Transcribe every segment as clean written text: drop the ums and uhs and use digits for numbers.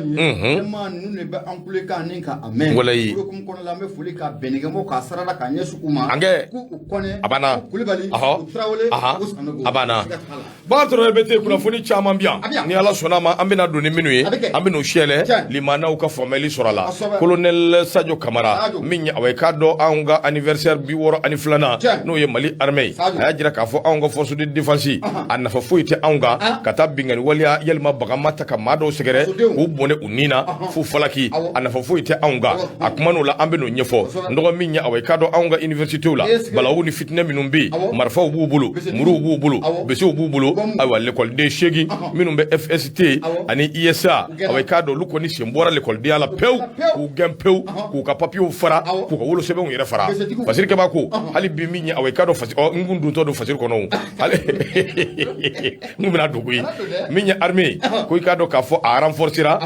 ye maa ninnu de bɛ an kulekan ni ka a mɛn. Walayi. O hukumu kɔnɔna la, an bɛ foli ka bɛnɛgɛmɔ k'a sarada k'a ɲɛsin u ma. An kɛ. K'u u Kɔnɛ. A banna. U Kulubali. Ɔhɔ. U Tarawele. Ahan. U Sanogo. A banna. Siga t'a la. Bakari Togola bɛ ten, kunnafoni caman bi yan. A bɛ yan. Ni Ala sɔnna a ma, an bɛna don ni minnu ye, A bɛ kɛ. an bɛn'u siyɛlɛ Tiɲɛ. limanaw ka faamuyali sɔrɔ a la. Kosɛbɛ. Colonel Sadio Kamara, Sadio. min ye awa i k'a dɔn anw ka anniversaire 62nan, Tiɲɛ. n'o ye Mali armée ye, Sadio. a y'a jira k'a fɔ anw ka force de défense, a nafa foyi tɛ anw kan ka taa binkanni waleya yalima bagama ta ka maa dɔw sɛgɛrɛ Fasodenw. k'u bɔnɛ u ni na fo falaki. A nafa foyi tɛ anw kan. A kuman'o la, an bɛn'o ɲɛfɔ. Kosɛbɛ. N dɔgɔ, min ye awa i k'a dɔn anw ka universitéw la, Est-ce que- balawu ni fitinɛ minnu bɛ yen, marifaw b'u bolo, Besetigiw. muruw b'u bolo, besew b'u bolo. Bɔnbu. Ayiwa, lekɔliden 8 minnu bɛ FST ani ISA, U gɛnna. awa i k'a dɔn olu kɔni sen bɔra lekɔlidenya la pewu, Pewu. k'u gɛn pewu, k'u ka papiyew fara, k'u ka wolosɛbɛnw yɛrɛ fara. Besetigiw. Fasiri kɛba ko hali bi, min ye awa i k'a dɔn fasi ɔ n kun dontɔ don fasiri kɔnɔ o, hali n kun bɛna don koyi. Kana don dɛ. Min ye armée ye, ko i k'a dɔn k'a fɔ a renforcera,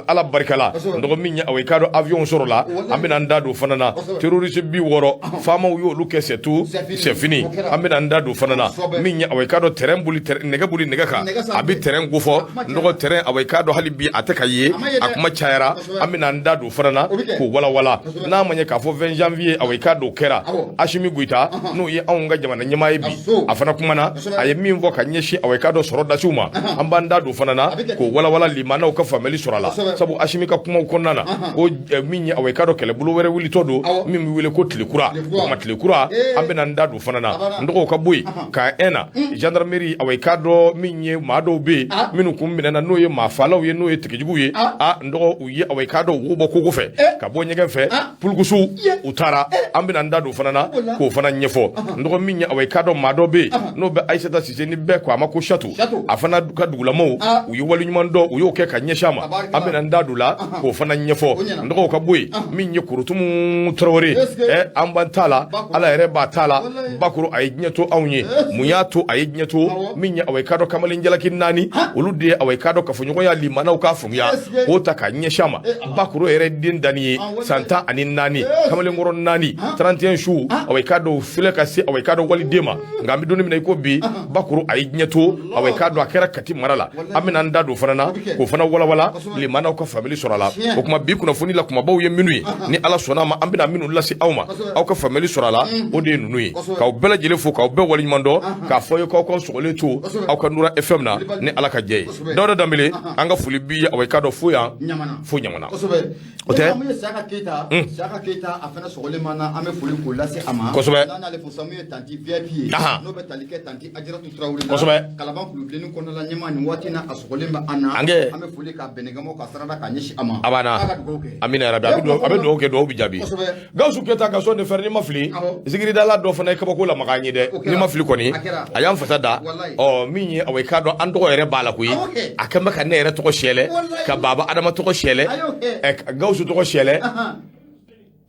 Ala barika la. N dɔgɔ, min ye awa i k'a dɔn avion sɔrɔla, an bɛna n da don fana na. Terroriste 60, faamaw y'olu kɛ c'est tout, C'est fini. c'est fini. O kɛra. An bɛna n da don fana na. Kosɛbɛ. Min ye awa i k'a dɔn terrain boli, nɛgɛ boli nɛgɛ kan, Nɛgɛ sanfɛ. a bɛ terrain kofɔ. A kuma N dɔgɔ, terrain, awa i k'a dɔn hali bi a tɛ ka ye. A ma ye dɛ. A kuma cayara. Kosɛbɛ. An bɛna n da don fana na O bɛ kɛ. k'o walawala. Kosɛbɛ. N'a ma ɲɛ k'a fɔ 20 janvier, awa i k'a dɔn o kɛra, Asimi Goyita, n'o ye anw ka jamana ɲɛmaa ye bi, Aso. a fana kumana. Kosɛbɛ. A ye min fɔ ka ɲɛsin awa i k'a dɔn sɔrɔdasiw ma, an b'an da don fana na A bɛ kɛ. k'o walawala limanaw ka faamuyali sɔrɔ a la. Kosɛbɛ. Sabu Asimi ka kumaw kɔnɔna na, ko min ye awa i k'a dɔn kɛlɛbolo wɛrɛ wulitɔ don min bɛ wele ko tilekura. Tilekura. O tuma tilekura, an bɛna n da don fana na. A banna. N dɔgɔw ka bɔ yen ka ɛn na gendarmerie, awa i k'a dɔn min ye maa dɔw bɛ yen minnu kun minɛna, n'o ye maafalaw ye, n'o ye tigijuguw ye. A n dɔgɔ, u ye awa i k'a dɔn wo bɔ kogo fɛ ka bɔ ɲɛgɛn fɛ pulukusu, u taara. An bɛna n da don fana na Ola. k'o fana ɲɛfɔ. N dɔgɔ, min ye awa i k'a dɔn maa dɔ bɛ yen n'o bɛ Ayisata Sise, ni bɛɛ ko a ma ko Satu, Satu. a fana ka dugulamaw u ye waleɲuman dɔn, u y'o kɛ ka ɲɛsin a ma. Tabarikala. An bɛna n da don la k'o fana ɲɛfɔ. O ɲɛna. N dɔgɔw ka bɔ yen, min ye Korotumu Tarawele, Est-ce que- ɛ an b'an ta la, Bakoro. Ala yɛrɛ b'a ta la. Walayi. Bakoro, a ye diɲɛ to anw ye. Mun y'a to a ye diɲɛ to? Min ye awa i k'a dɔn kamalen jalaki naani, olu de ye awa i k'a dɔn kafoɲɔgɔnya limanaw k'a faamuya Est-ce que- k'o ta ka ɲɛsin a ma. Eh, Ala. Bakoro yɛrɛ den danni ye Ah, walayi. san 14, kamalenkɔrɔ naani, 31 su, awa i k'a dɔn o filɛ ka se awa i k'a dɔn waliden ma. Nka an bɛ don min na i ko bi, Bakoro a ye diɲɛ to, awa i k'a dɔn a kɛra Kati mara la. An bɛna an da don fana na O bɛ kɛ. k'o fana walawala Kosɛbɛ. limanaw ka faamuyali sɔrɔ a la. Tiɲɛ. O tuma bi kunnafoni la kumabaw ye minnu ye, ni Ala sɔnna a ma, an bɛna minnu lase aw ma, Kosɛbɛ. aw ka faamuyali sɔrɔ a la, o de ye ninnu ye. Kosɛbɛ. K'aw bɛɛ lajɛlen fo, k'aw bɛɛ waleɲuman dɔn, k'a fɔ aw ye k'aw ka sɔgɔlen to Kosɛbɛ. aw ka Nura FM na, Wulibali. ni Ala ka jɛ ye. Kosɛbɛ. Dawuda Danbele, an ka foli bi ye aw ye k'a dɔn fo yan, Ɲamana. fo Ɲamana. Kosɛbɛ. O tɛ? Mun ye Saka Keyita, Saka Keyita, a fana sɔgɔlen ma na, an bɛ foli k'o lase a ma. Kosɛbɛ. N'an y'ale fo sa, mun ye tanti VIP ye, n'o bɛ tali kɛ tanti Ajaratu Tarawele la. Kalaban kulubilenni kɔnɔna la, ɲɛmaa, nin waati na a sɔgɔlen bɛ an na. An kɛ. An bɛ foli ka bɛnɛgɛmɔ ka sarada k'a ɲɛsin a ma. A banna. Ala ka dugawu kɛ. Amina yarabi. A bɛ dugawu kɛ, dugawu bɛ jaabi. Kosɛbɛ. Gawusu Keyita ka sɔn de fɛrɛ, n'i ma fili, zikiridala dɔ fana ye kabako lamaga an ye dɛ. O kɛra. N'i ma fili kɔni, A kɛra. a y'an fasa da. Walayi. Ɔ min ye awa i k'a dɔn an tɔgɔ yɛrɛ b'a la koyi. Awɔ kɛ. A kɛn bɛ ka ne yɛrɛ tɔgɔ sɛlɛ, Walayi. ka Baba Adama tɔgɔ sɛlɛ, A y'o kɛ. ɛ ka Gawusu tɔgɔ sɛlɛ,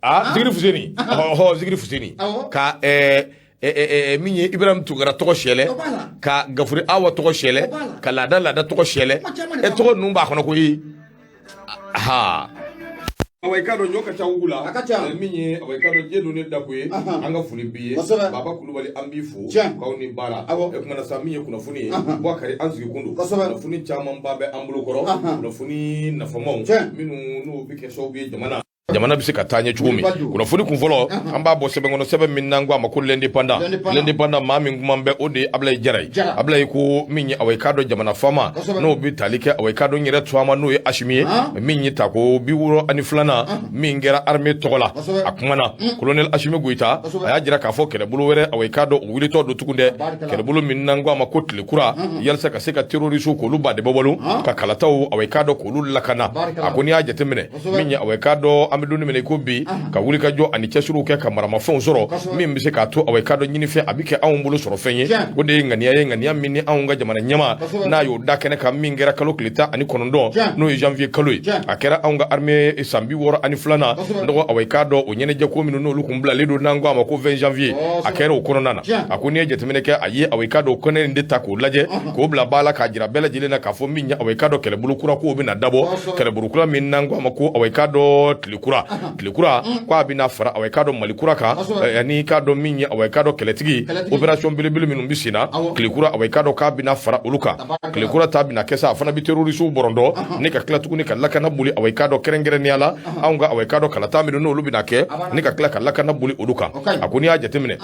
ah, Zikiri Fuseni, ɔhɔ, Zikiri Fuseni, ka ɛ ɛ ɛ min ye Ibrahim Tunkara tɔgɔ sɛlɛ, O b'a la. ka Gafuri Awa tɔgɔ sɛlɛ, O b'a la. ka Laada Laada tɔgɔ sɛlɛ. Kuma caman de E b'a tɔgɔ ninnu b'a kɔnɔ koyi. Ha, awa i k'a dɔn ɲɔ ka ca wugu la. A ka ca. Min ye awa i k'a dɔn diɲɛ don ne dako ye, an ka foli b'i ye. Baba Kulubali, an b'i fo Tiɲɛ. k'aw ni baara. E kumana sa, min ye kunnafoni ye, Bubakari, an sigi kun don. Kunnafoni camanba bɛ an bolo kɔrɔ, kunnafoni nafamaw minnu n'o bɛ kɛ sababu ye jamana bɛ se ka taa ɲɛ cogo min. Wulibali don. Kunnafoni kun fɔlɔ, an b'a bɔ sɛbɛn kɔnɔ, sɛbɛn min n'an ko a ma ko L'Indépendant. L'Indépendant. L'Indépendant, maa min kuma bɛ, o de ye Ablaye Jara ye. Jara. Ablaye ko min ye awa i k'a dɔn jamana faama, n'o bɛ tali kɛ awa i k'a dɔn n yɛrɛ tɔgɔma, n'o ye Asimi ye, min ye tako 62nan min kɛra armée tɔgɔ la, a kumana. Colonel Asimi Goyita, a y'a jira k'a fɔ kɛlɛbolo wɛrɛ, awa i k'a dɔn o wulitɔ don tugun dɛ, Barikala. kɛlɛbolo min n'an ko a ma ko tilekura, yalisa ka se ka terroriste k'olu ba de bɔ bolo, ka kalataw, awa i k'a dɔn k'olu lakana. Barikala. A ko n'i y'a jateminɛ, min ye awa i k'a dɔn an bɛ don min na i ko bi, ka wuli ka jɔ ani cɛsiriw kɛ ka maramafɛnw sɔrɔ min bɛ se k'a to awa i k'a dɔn ɲinifɛn a bɛ kɛ anw bolo sɔrɔ fɛn ye, o de ye ŋaniya ye, ŋaniya min ni anw ka jamana ɲɛmaa n'a y'o da kɛnɛ kan, min kɛra kalo tile 19, n'o ye janvier kalo ye. A kɛra anw ka armée san 62nan, dɔgɔ, awa i k'a dɔn o ɲɛnajɛ ko minnu n'olu kun bilalen don, n'an ko a ma ko 20 janvier, a kɛra o kɔnɔna na. A ko n'i ye jateminɛ kɛ, a ye awa i k'a dɔn o kɛnɛ in de ta k'o lajɛ k'o bila ba la, k'a jira bɛɛ lajɛlen na k'a fɔ min ye awa i k'a dɔn kɛlɛbolo kura k'o bɛna dabɔ, kɛlɛbolo kura min n'an ko a ma ko awa i k'a dɔn tile kura, tile kura ko a bɛna fara, awa, i k'a dɔn Mali kura kan, ani i k'a dɔn min ye, awa, i k'a dɔn kɛlɛtigi, opération belebele minnu bɛ sen na, tile kura, awa, i k'a dɔn k'a bɛna fara olu kan. Tile kura ta bɛna kɛ sa, a fana bɛ terroristew bɔrɔntɔ ni ka tila tuguni ka lakana boli, awa, i k'a dɔn kɛrɛnkɛrɛnnenya la anw ka, awa, i k'a dɔn kalata minnu n'olu bɛna kɛ, ni ka tila ka lakana boli olu kan. A ko n'i y'a jateminɛ,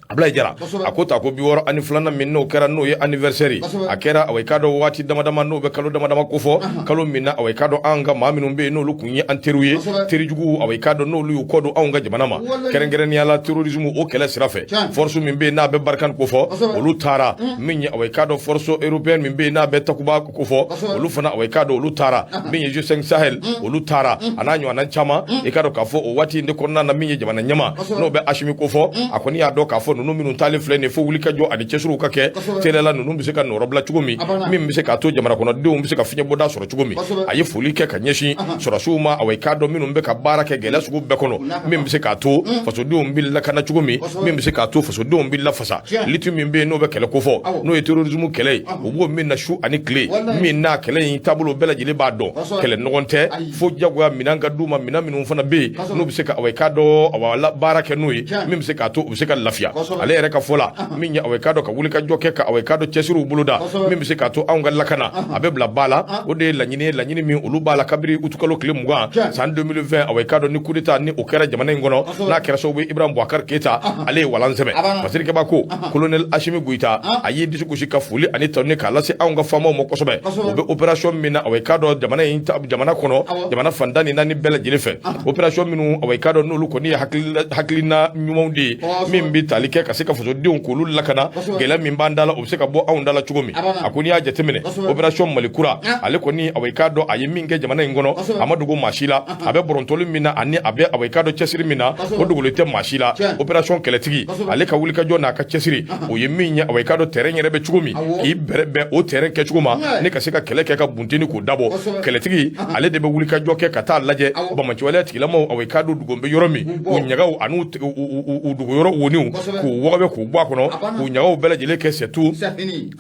Abulayi Jara, a ko ta ko 62nan min n'o kɛra, n'o ye anniversaire, a kɛra, awa, i k'a dɔn waati dama dama n'o bɛ kalo dama dama kofɔ, kalo min na, awa, i k'a dɔn an ka maa minnu bɛ yen n'olu kun ye an teriw ye, terijuguw, awa, i k'a dɔn n'olu y'u kɔ don anw ka jamana ma, kɛrɛnkɛrɛnnenya la terrorisme o kɛlɛ sira fɛ, force min bɛ yen n'a bɛ Barkhane kofɔ, olu taara. Min ye, awa, i k'a dɔn force européenne min bɛ yen n'a bɛ Takuba kofɔ, olu fana, awa, i k'a dɔn olu taara. Min ye G5 Sahel, olu taara, a n'a ɲɔgɔnna caman. I k'a dɔn k'a fɔ o waati in de kɔnɔna na, min ye jamana ɲɛmaa n'o bɛ Asimi kofɔ, a kɔni y'a dɔn k'a fɔ ninnu minnu taalen filɛ nin fo wulikajɔ ani cɛsiriw ka kɛ teliya la, ninnu bɛ se ka nɔrɔbila cogo min, min bɛ se k'a to jamana kɔnɔdenw bɛ se ka fiɲɛbɔda sɔrɔ cogo min. A ye foli kɛ ka ɲɛsin sɔrɔdasiw ma, awa, i k'a dɔn minnu bɛ ka baara kɛ gɛlɛya sugu bɛɛ kɔnɔ, min bɛ se k'a to fasodenw bɛ lakana cogo min, min bɛ se k'a to fasodenw bɛ lafasa. Lutte min bɛ yen n'o bɛ kɛlɛ kofɔ, n'o ye terrorisme kɛlɛ ye, u b'o min na su ani tile, min n'a kɛlɛ in taabolo bɛɛ lajɛlen b'a dɔn, kɛlɛ ɲɔgɔn tɛ, fo jagoya minɛn ka d'u ma, minɛn minnu fana bɛ yen n'u bɛ se ka, awa, i k'a dɔn, awa, baara kɛ n'o ye, min bɛ se k'a to u bɛ se ka lafiya. Ale yɛrɛ ka fɔ la, min ye, awa, i k'a dɔn ka wuli ka jɔ kɛ ka, awa, i k'a dɔn cɛsiriw boloda, min bɛ se k'a to anw ka lakana a bɛ bila ba la, o de ye laɲini ye, laɲini min olu b'a la kabiri utukalo tile 20 san 2020, awa, i k'a dɔn ni coup d'état ni o kɛra jamana in kɔnɔ, n'a kɛra sababu ye Ibrahim Boubacar Keita ale ye walan sɛmɛ. Fasirikɛba ko colonel Asimi Goïta a y'i disi gosi ka foli ani tanu k'a lase anw ka faamaw ma kosɛbɛ. U bɛ opération min na, awa, i k'a dɔn jamana in, jamana kɔnɔ, jamana fan tan ni naani bɛɛ lajɛlen fɛ, opération minnu, awa, i k'a dɔn n'olu kɔni ye hakilina ɲumanw de ye, min bɛ tali kɛ ka se ka fasodenw k'olu lakana, gɛlɛya min b'an da la, o bɛ se ka bɔ anw da la cogo min. A ko n'i y'a jateminɛ, opération Mali kura, ale kɔni, awa, i k'a dɔn a ye min kɛ jamana in kɔnɔ, a ma dogo maa si la. A bɛ bɔrɔntɔli min na ani a bɛ, awa, i k'a dɔn cɛsiri min na, o dogolen tɛ maa si la. Opération kɛlɛtigi, ale ka wulikajɔ n'a ka cɛsiri, o ye min ye, awa, i k'a dɔn terrain yɛrɛ bɛ cogo min, k'i bɛrɛ bɛn o terrain kɛcogo ma, ne ka se ka kɛlɛ kɛ ka bunteni k'o dabɔ. Kɛlɛtigi, ale de bɛ wulikajɔ kɛ ka taa lajɛ banbaanciwaleya tigilamaw, awa, i k'a dɔn dugu bɛ yɔrɔ min, u ɲagaw ani u dogoyɔrɔ woniw, k'u wɔgɔbɛ k'u bɔ a kɔnɔ, k'u ɲagaw bɛɛ lajɛlen kɛ c'est tout,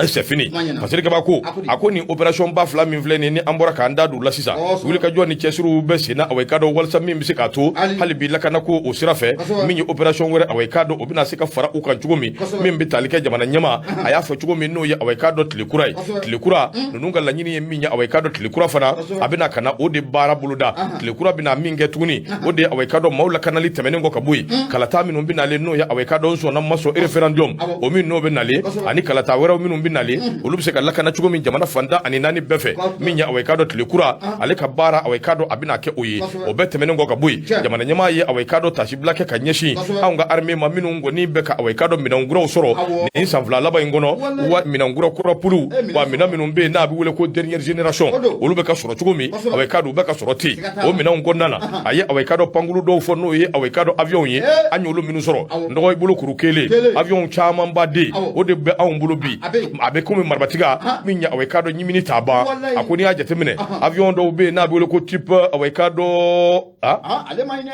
c'est fini. Fasirikɛba ko a ko nin opération ba fila min filɛ nin ni an bɔra k'an da don la sisan, wulikajɔ ni cɛsiriw bɛ sen na, awa, i k'a dɔn walasa min bɛ se k'a to hali bi lakana ko o sira fɛ, min ye opération wɛrɛ, awa, i k'a dɔn o bɛna se ka fara u kan cogo min, min bɛ tali kɛ jamana ɲɛmaa a y'a fɔ cogo min, n'o ye, awa, i k'a dɔn tile kura ye. Tile kura ninnu ka laɲini ye min ye, awa, i k'a dɔn tile kura fana a bɛna ka na o de baara boloda. Tile kura bɛna min kɛ tuguni, o de ye, awa, i k'a dɔn maaw lakanali tɛmɛnen kɔ ka bɔ yen, kalata minnu bɛ nalen, n'o ye, awa, i k'a dɔn n sɔnna n ma sɔn référendum o min n'o bɛ nalen, ani kalata wɛrɛw minnu bɛ nalen, olu bɛ se ka lakana cogo min jamana fan tan ani naani bɛɛ fɛ. Min ye, awa, i k'a dɔn tile kura ale ka baara, awa, i k'a dɔn a bɛna kɛ o ye. O bɛɛ tɛmɛnen kɔ ka bɔ yen, jamana ɲɛmaa ye, awa, i k'a dɔn tasibila kɛ ka ɲɛsin anw ka armée ma, minnu kɔni bɛ ka, awa, i k'a dɔn minɛn kuraw sɔrɔ nin san 2 laban in kɔnɔ, wa minɛn kura kura puluw, wa minɛn minnu bɛ yen n'a bɛ wele ko dernière génération, olu bɛ ka sɔrɔ cogo min, awa, i k'a dɔn u bɛ ka sɔrɔ ten. O minɛnw kɔnɔna na, a ye, awa, i k'a dɔn pankuru dɔw fɔ, n'o ye, awa, i k'a dɔn avion ye, an y'olu minnu sɔrɔ, n dɔgɔ i bolo kuru kelen, avion camanba de, o de bɛ anw bolo bi, a bɛ komi marabatiga min ye, awa, i k'a dɔn ɲimini t'a ban. A ko n'i y'a jateminɛ, avion dɔw bɛ yen n'a bɛ wele ko type, awa, i k'a dɔn ale ma ɲi dɛ.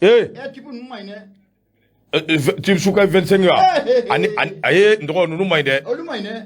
Ee. Type ninnu ma ɲi dɛ. Type Sukhoi 25 wa, ani a ye n dɔgɔ ninnu ma ɲi dɛ. Olu ma ɲi dɛ.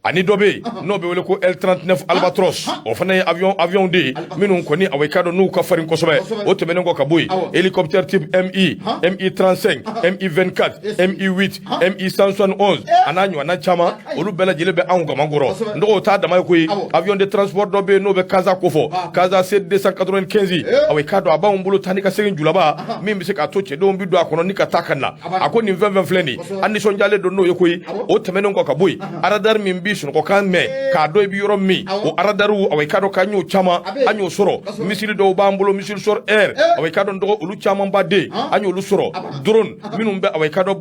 Ani dɔ bɛ yen n'o bɛ wele ko L39 Albatros, o fana ye avion de ye minnu kɔni, awa, i k'a dɔn n'u ka farin kosɛbɛ. O tɛmɛnen kɔ ka bɔ yen, hélicoptère type Mi, Mi 35, Mi 24, Mi 8, Mi 171, a n'a ɲɔgɔnna caman, olu bɛɛ lajɛlen bɛ anw kaman kɔrɔ. N dɔgɔ o t'a dama ye koyi, avion de transport dɔ bɛ yen n'o bɛ Casa kofɔ, Casa C 295, awa, i k'a dɔn a b'anw bolo taa ni ka segin julaba min bɛ se k'a to cɛdenw bɛ don a kɔnɔ ni ka taa ka na. A ko nin fɛn fɛn filɛ nin ye, an nisɔndiyalen don n'o ye koyi. O tɛmɛnen kɔ ka bɔ yen, radar min bi sunɔgɔkan mɛn k'a dɔn i bɛ yɔrɔ min, o radarw, awa, i k'a dɔn k'an y'o caman, an y'o sɔrɔ. Missile dɔw b'an bolo, missile sol air, awa, i k'a dɔn dɔgɔ olu camanba de, an y'olu sɔrɔ. Drone minnu bɛ, awa, i k'a dɔn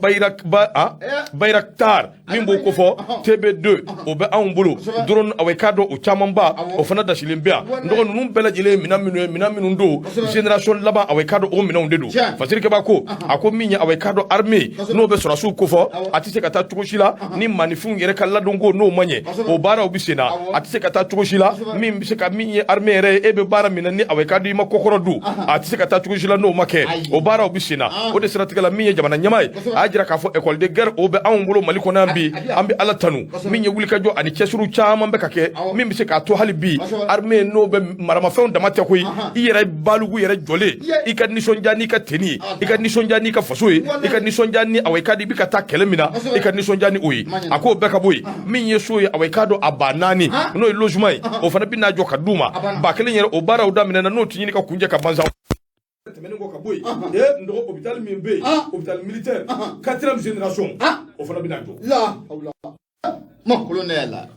Bayraktar min b'o kofɔ, TB2, o bɛ anw bolo. Drone, awa, i k'a dɔn o camanba, o fana dasilen bɛ yan. N dɔgɔ ninnu bɛɛ lajɛlen ye minɛn minnu ye, minɛn minnu don génération laban, awa, i k'a dɔn o minɛnw de don. Fasirikɛba ko a ko min ye, awa, i k'a dɔn armée n'o bɛ sɔrɔdasiw kofɔ, a tɛ se ka taa cogo si la ni maaninfinw yɛrɛ ka ladonko n'o ma. ma ɲɛ, o baaraw bɛ sen na. A tɛ se ka taa cogo si la min bɛ se ka min ye armée yɛrɛ ye, e bɛ baara min na ni awa i k'a dɔn i ma kɔkɔrɔ dun, a tɛ se ka taa cogo si la n'o ma kɛ. O baaraw bɛ sen na. O de siratigɛ la, min ye jamana ɲɛmaa ye, a y'a jira k'a fɔ école de guerre, o bɛ anw bolo Mali kɔnɔ yan bi. An bɛ Ala tanu, min ye wulikajɔ ani cɛsiriw caman bɛ ka kɛ min bɛ se k'a to hali bi armée n'o bɛ maramafɛnw dama tɛ koyi, i yɛrɛ balugu yɛrɛ jɔlen, i ka nisɔndiya n'i ka tenue ye, i ka nisɔndiya n'i ka faso ye, i ka nisɔndiya ni awa i ka di i bɛ ka taa kɛlɛ min na, i ka nisɔndiya ni o ye. A k'o bɛɛ ka bɔ yen, min ye so ye, awa i k'a dɔn a 4000, n'o ye logement ye, o fana bɛ n'a jɔ ka d'u ma 1000 yɛrɛ. O baaraw daminɛna, n'o tɛ ɲini ka kuncɛ ka ban sa. Tɛmɛnen kɔ ka bɔ yen, ee n dɔgɔ, hôpital min bɛ yen, hôpital militaire quatrième génération, o fana bɛna jɔ. La hawla ma kolonɛ la.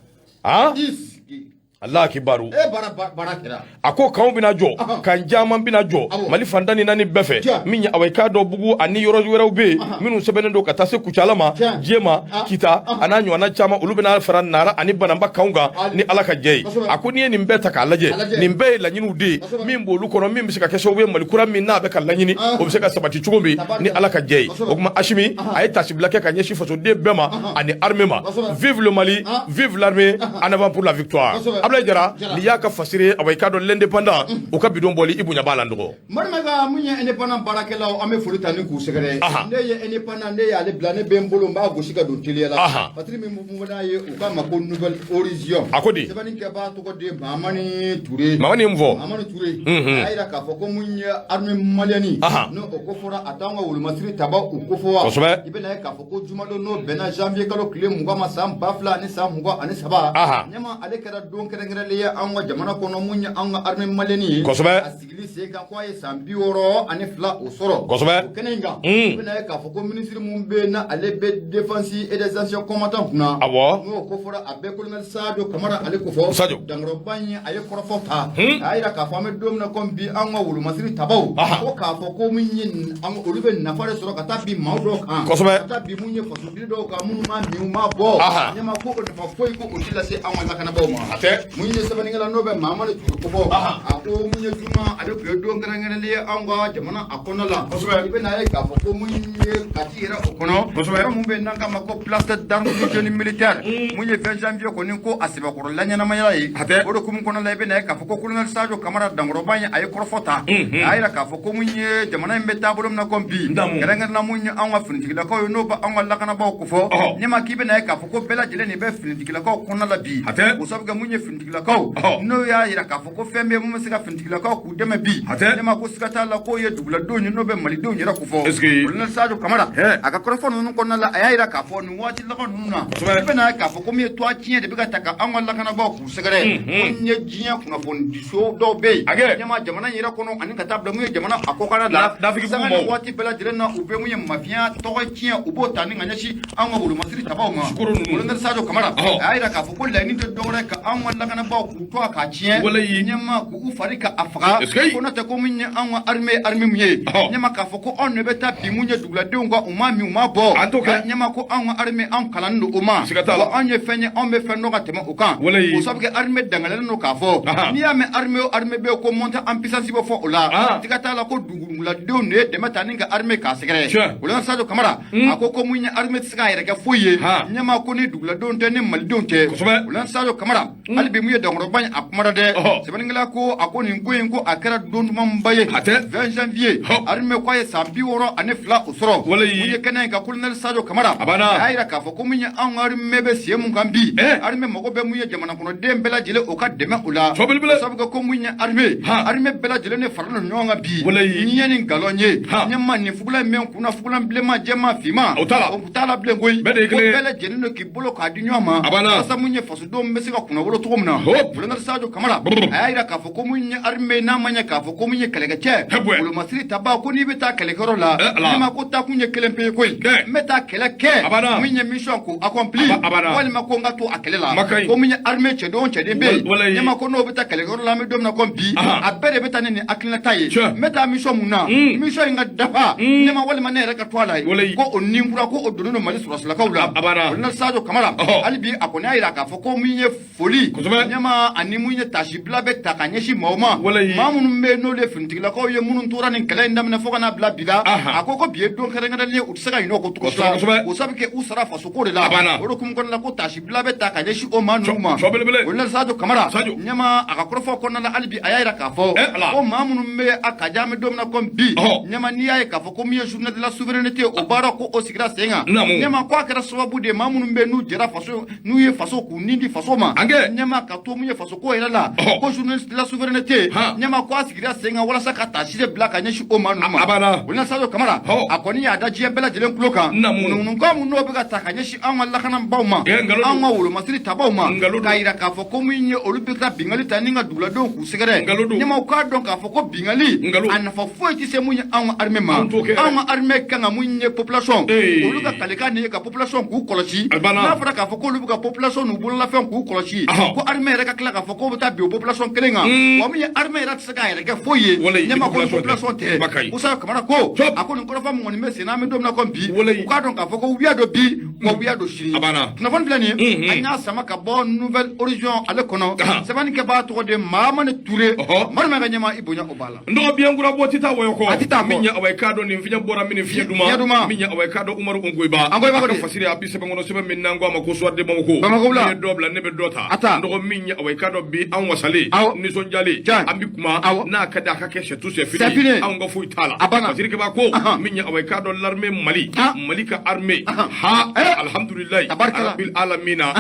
Han. I sigi. Allah kibaru. E baara baara kɛra. A ko kanw bɛna jɔ, kan caman bɛna jɔ Mali fan tan ni naani bɛɛ fɛ. Min ye awa i k'a dɔn Bugu ani yɔrɔ wɛrɛw bɛ yen minnu sɛbɛnnen don ka taa se Kucala ma, Jema, Kita a n'a ɲɔgɔnna caman, olu bɛna fara Nara ani Bananba kanw kan ni Ala ka jɛ ye. A ko n'i ye nin bɛɛ ta k'a lajɛ, nin bɛɛ ye laɲiniw de ye min b'olu kɔnɔ, min bɛ se ka kɛ sababu ye Mali kura min n'a bɛ ka laɲini, o bɛ se ka sabati cogo min ni Ala ka jɛ ye. O tuma Asimi a ye tasibila kɛ ka ɲɛsin fasoden bɛɛ ma ani armée ma. Vive le Mali, vive l'armée, en avant pour la victoire. Ablaye Jara, n'i y'a ka fasiri ye, awa i k'a dɔn L'Indépendant u ka bidon bɔli, i bonya b'a la n dɔgɔ. Marimaka, mun ye Indépendant baarakɛlaw, an bɛ foli ta ni k'u sɛgɛrɛ. Ne ye Indépendant, ne y'ale bila, ne bɛ n bolo, n b'a gosi ka don teliya la. Patiri min bɛ n'a ye, u k'a ma ko Nouvel Horizon. A ko di? Sɛbɛnni kɛbaa tɔgɔ de Mahamani Ture. Mahamani ye mun fɔ? Mahamani Ture a y'a jira k'a fɔ ko mun ye armée malienne, n'o o ko fɔra, a t'anw ka wolomasiri tabaw u ko fɔ wa? I bɛna ye k'a fɔ ko jumadon, n'o bɛnna janvier kalo tile 20 ma, san 2023, ɲɛma ale kɛra don kɛrɛnkɛrɛnlen ye anw ka jamana kɔnɔ, mun ye anw ka armée malienne ye. A sigili sen kan, ko a ye san 62 o sɔrɔ. O kɛnɛ in kan, i bɛna ye k'a fɔ ko minisiri mun bɛ yen n'ale bɛ défense et des anciens combattants kunna, n'o ko fɔra, a bɛɛ colonel Sadio Kamara, ale ko fɔ. Sadio. Dankɔrɔba in, a ye kɔrɔfɔ ta, a y'a jira k'a fɔ an bɛ don min na komi bi, anw ka wolomasiri tabaw, ko k'a fɔ ko min ye olu bɛ nafa de sɔrɔ ka taa bin maa dɔw kan, ka taa bin mun ye fasoden dɔw kan minnu ma min u ma bɔ, ɲɛma ko o nafa foyi ko o ti lase anw ka lakanabaaw ma. A tɛ. Mun ye sɛbɛnnikɛla n'o bɛ Mahamadu Ture ko fɔ, a ko mun ye juma, ale tun ye don kɛrɛnkɛrɛnlen ye anw ka jamana a kɔnɔ la. I bɛna ye k'a fɔ ko mun ye Kati yɛrɛ o kɔnɔ, yɔrɔ mun bɛ yen n'an k'a ma ko place d'armes du génie militaire, mun ye 20 janvier kɔni ko a sɛbɛkɔrɔ laɲɛnamaya ye. O de hukumu kɔnɔ la, i bɛna ye k'a fɔ ko colonel Sadio Kamara Dankɔrɔba in, a ye kɔrɔfɔ ta, a y'a jira k'a fɔ ko mun ye jamana in bɛ taabolo min na komi bi, kɛrɛnkɛrɛnnenya mun ye anw ka finitigilakaw ye, n'o bɛ anw ka lakanabaaw ko fɔ, ɲɛma k'i bɛna ye k'a fɔ ko bɛɛ lajɛlen de bɛ finitigilakaw kɔnɔna la bi. O sabu kɛ mun ye finitigilakaw, n'o y'a jira k'a fɔ ko fɛn bɛ mun bɛ se ka finitigilakaw k'u dɛmɛ bi, ɲɛma ko siga t'a la k'o ye duguladenw ye, n'o bɛ malidenw yɛrɛ ko fɔ. Colonel Sadio Kamara a ka kɔrɔfɔ ninnu kɔnɔna la, a y'a jira k'a fɔ nin waati laban ninnu na, i bɛna ye k'a fɔ ko min ye tɔgɔ tiɲɛ de bɛ ka ta ka anw ka lakanabaaw k'u sɛgɛrɛ, mun ye diɲɛ kunnafonidiso dɔw bɛ yen, ɲɛma jamana in yɛrɛ kɔnɔ ani ka taa bila mun ye jamana a kɔkanna la, sanga ni waati bɛɛ lajɛlen na, u bɛ mun ye mafiya tɔgɔ tiɲɛ, u b'o ta ni ka ɲɛsin anw ka wolomasiri tabaw ma. Colonel Sadio Kamara a y'a jira k'a fɔ ko laɲini tɛ dɔwɛrɛ ka anw ka lakanabaaw k'u tɔgɔ k'a tiɲɛ, ɲɛma k'u fari ka a faga, ko n'o tɛ ko min ye anw ka armée, armée mun ye, ɲɛma k'a fɔ ko anw de bɛ taa bin mun ye duguladenw kan, u ma min u ma bɔ, ɲɛma ko anw ka armée, anw kalannen don o ma, ko anw ye fɛn ye, anw bɛ fɛn dɔn ka tɛmɛ o kan. O sabu kɛ armée dangalelen don k'a fɔ n'i y'a mɛn armée o armée bɛ yen ko montée en puissance bɛ fɔ o la, siga t'a la ko duguladenw de ye dɛmɛ ta ni ka armée k'a sɛgɛrɛ. Colonel Sadio Kamara a ko mun ye armée tɛ se k'a yɛrɛ kɛ foyi ye, ɲɛma ko ni duguladenw tɛ, ni malidenw tɛ. Colonel Sadio Kamara hali bi mun ye dankɔrɔba in, a kumara dɛ. Sɛbɛnnikɛla ko a ko nin ko in, ko a kɛra don dumanba ye 20 janvier, armée ko a ye san 62 o sɔrɔ. Mun ye kɛnɛ in kan, colonel Sadio Kamara a y'a jira k'a fɔ ko mun ye anw ka armée bɛ sen mun kan bi, armée mago bɛ mun ye jamana kɔnɔden bɛɛ lajɛlen o ka dɛmɛ o la, sabu ko mun ye armée, armée bɛɛ lajɛlen de faralen don ɲɔgɔn kan bi. Ni ye nin nkalon ye, ɲɛma nin fugulan in bɛ n kunna, fugulan bilenman, jɛman, finman, o t'a la bilen koyi, ko bɛɛ lajɛlen don k'i bolo k'a di ɲɔgɔn ma walasa mun ye fasodenw bɛ se ka kunnawolo cogo min na. Colonel Sadio Kamara a y'a jira k'a fɔ ko mun ye armée, n'a ma ɲɛ k'a fɔ ko mun ye kɛlɛkɛcɛ wolomasiri tabaa, ko n'i bɛ taa kɛlɛkɛyɔrɔ la, ɲɛma ko taakun ye kelen pe ye koyi, n bɛ taa kɛlɛ kɛ mun ye mission ko accompli, walima ko n ka to a kɛlɛ la. Ko mun ye armée cɛden o cɛden bɛ yen, ɲɛma ko n'o bɛ taa kɛlɛkɛyɔrɔ la, an bɛ don min na komi bi, a bɛɛ de bɛ taa ni nin hakilinata ye, n bɛ taa mission mun na, mission in ka dafa, ɲɛma walima ne yɛrɛ ka to a la yen, ko o ninkura ko o donnen don Mali sɔrɔsilakaw la. Colonel Sadio Kamara hali bi a kɔni y'a jira k'a fɔ ko min ye foli foli Kosɛbɛ. Ɲɛma ani mun ye tasibila bɛ ta ka ɲɛsin maaw ma, Walayi. maa minnu bɛ yen n'olu ye finitigilakaw ye, minnu tora nin kɛlɛ in daminɛ fo ka n'a bila bi la. Aha. A ko ko bi ye don kɛrɛnkɛrɛnnen ye, u tɛ se ka ɲinɛ o kɔ cogo si la. Kosɛbɛ, kosɛbɛ. O sabu kɛ u sara fasoko de la. A banna. O de hukumu kɔnɔna la, ko tasibila bɛ ta ka ɲɛsin o maa ninnu ma. Cɔ belebele. Colonel Sadio Kamara. Sadio. Ɲɛma, a ka kɔrɔfɔ kɔnɔna la, hali bi a y'a jira k'a fɔ Eh, Ala. ko maa minnu bɛ a ka ja, an bɛ don min na komi bi, ɲɛma, n'i y'a ye k'a fɔ ko min ye journée de la souveraineté, o baara ko o sigira sen kan, Naamu. ɲɛma, ko a kɛra sababu de ye, maa minnu bɛ yen n'u jɛra faso, n'u ye faso k'u ni di faso ma, An kɛ. ɲɛma, ka to mun ye faso ko yɛrɛ la, ko journée de la souveraineté, ɲɛma, ko a sigira sen kan walasa ka taasi de bila ka ɲɛsin o maa ninnu ma. A banna. Colonel Sadio Kamara, a kɔni y'a da diɲɛ bɛɛ lajɛlen tulo kan, Naamu. ŋunuŋunukan mun n'o bɛ ka ta ka ɲɛsin anw ka lakanabaw ma, Eh, nkalon don. anw ka wolomasiri tabaw ma, Nkalon don. k'a yira k'a fɔ ko min ye olu bɛ ka bingali ta ni ka duguladenw k'u sɛgɛrɛ. Nkalon don. Ɲɛmaw k'a dɔn k'a fɔ ko bingali, Nkalon. a nafa foyi tɛ se mun ye anw ka armée ma. Anw t'o kɛ. Anw ka armée kan ka mun ye population, Ee. olu ka kalekan nin ye ka population k'u kɔlɔsi. A banna. N'a fɔra k'a fɔ k'olu bɛ ka population n'u bololafɛnw k'u kɔlɔsi, ko armée yɛrɛ ka tila k'a fɔ k'o bɛ taa bin o population kelen kan, wa min ye armée yɛrɛ tɛ se k'a yɛrɛ kɛ foyi ye. Walayi, Ɲɛma ko ni population population tɛ. Bakari. tɛ. Musa Kamara ko, Cop. a ko nin kɔrɔfɔ mun kɔni bɛ sen na, an bɛ don min na komi bi, Walayi. u k'a dɔn k'a fɔ ko wuya dɔ bi, wa wuya dɔ sini. A banna. Kunnafoni filɛ nin ye, an y'a sama ka bɔ Nouvel Horizon ale kɔnɔ. Sɛbɛnnikɛbaa tɔgɔ de Mahamani Ture. Mari ka ɲɛma, i bonya o b'a la. N dɔgɔ, biɲɛ kura bɔ tɛ taa wɔyɔ kɔ. A tɛ taa kɔ. Min ye awa i k'a dɔn nin fiɲɛ bɔra min ni fiɲɛ duman. Fiɲɛ duman. Min ye awa i k'a dɔn Umaru Ongoyiba. Ongoyiba A ka ko de. fasiri a bi sɛbɛn kɔnɔ, sɛbɛn min n'an ko a ma ko Soir de Bamako. Bamako la. Ne ye dɔ bila, ne bɛ dɔ ta. A ta. N dɔgɔ, min ye awa i k'a dɔn bi an wasalen, nisɔndiyalen, Tiɲɛ. an bi kuma, n'a ka di a ka kɛ, c'est tout, c'est C'est fini. fini. Anw ka foyi t'a la. A banna. Fasirikɛba ko, min ye awa i k'a dɔn l'armée Mali, Mali ka armée, ha, alhamdulilayi Tabarikala. rabbil alamina.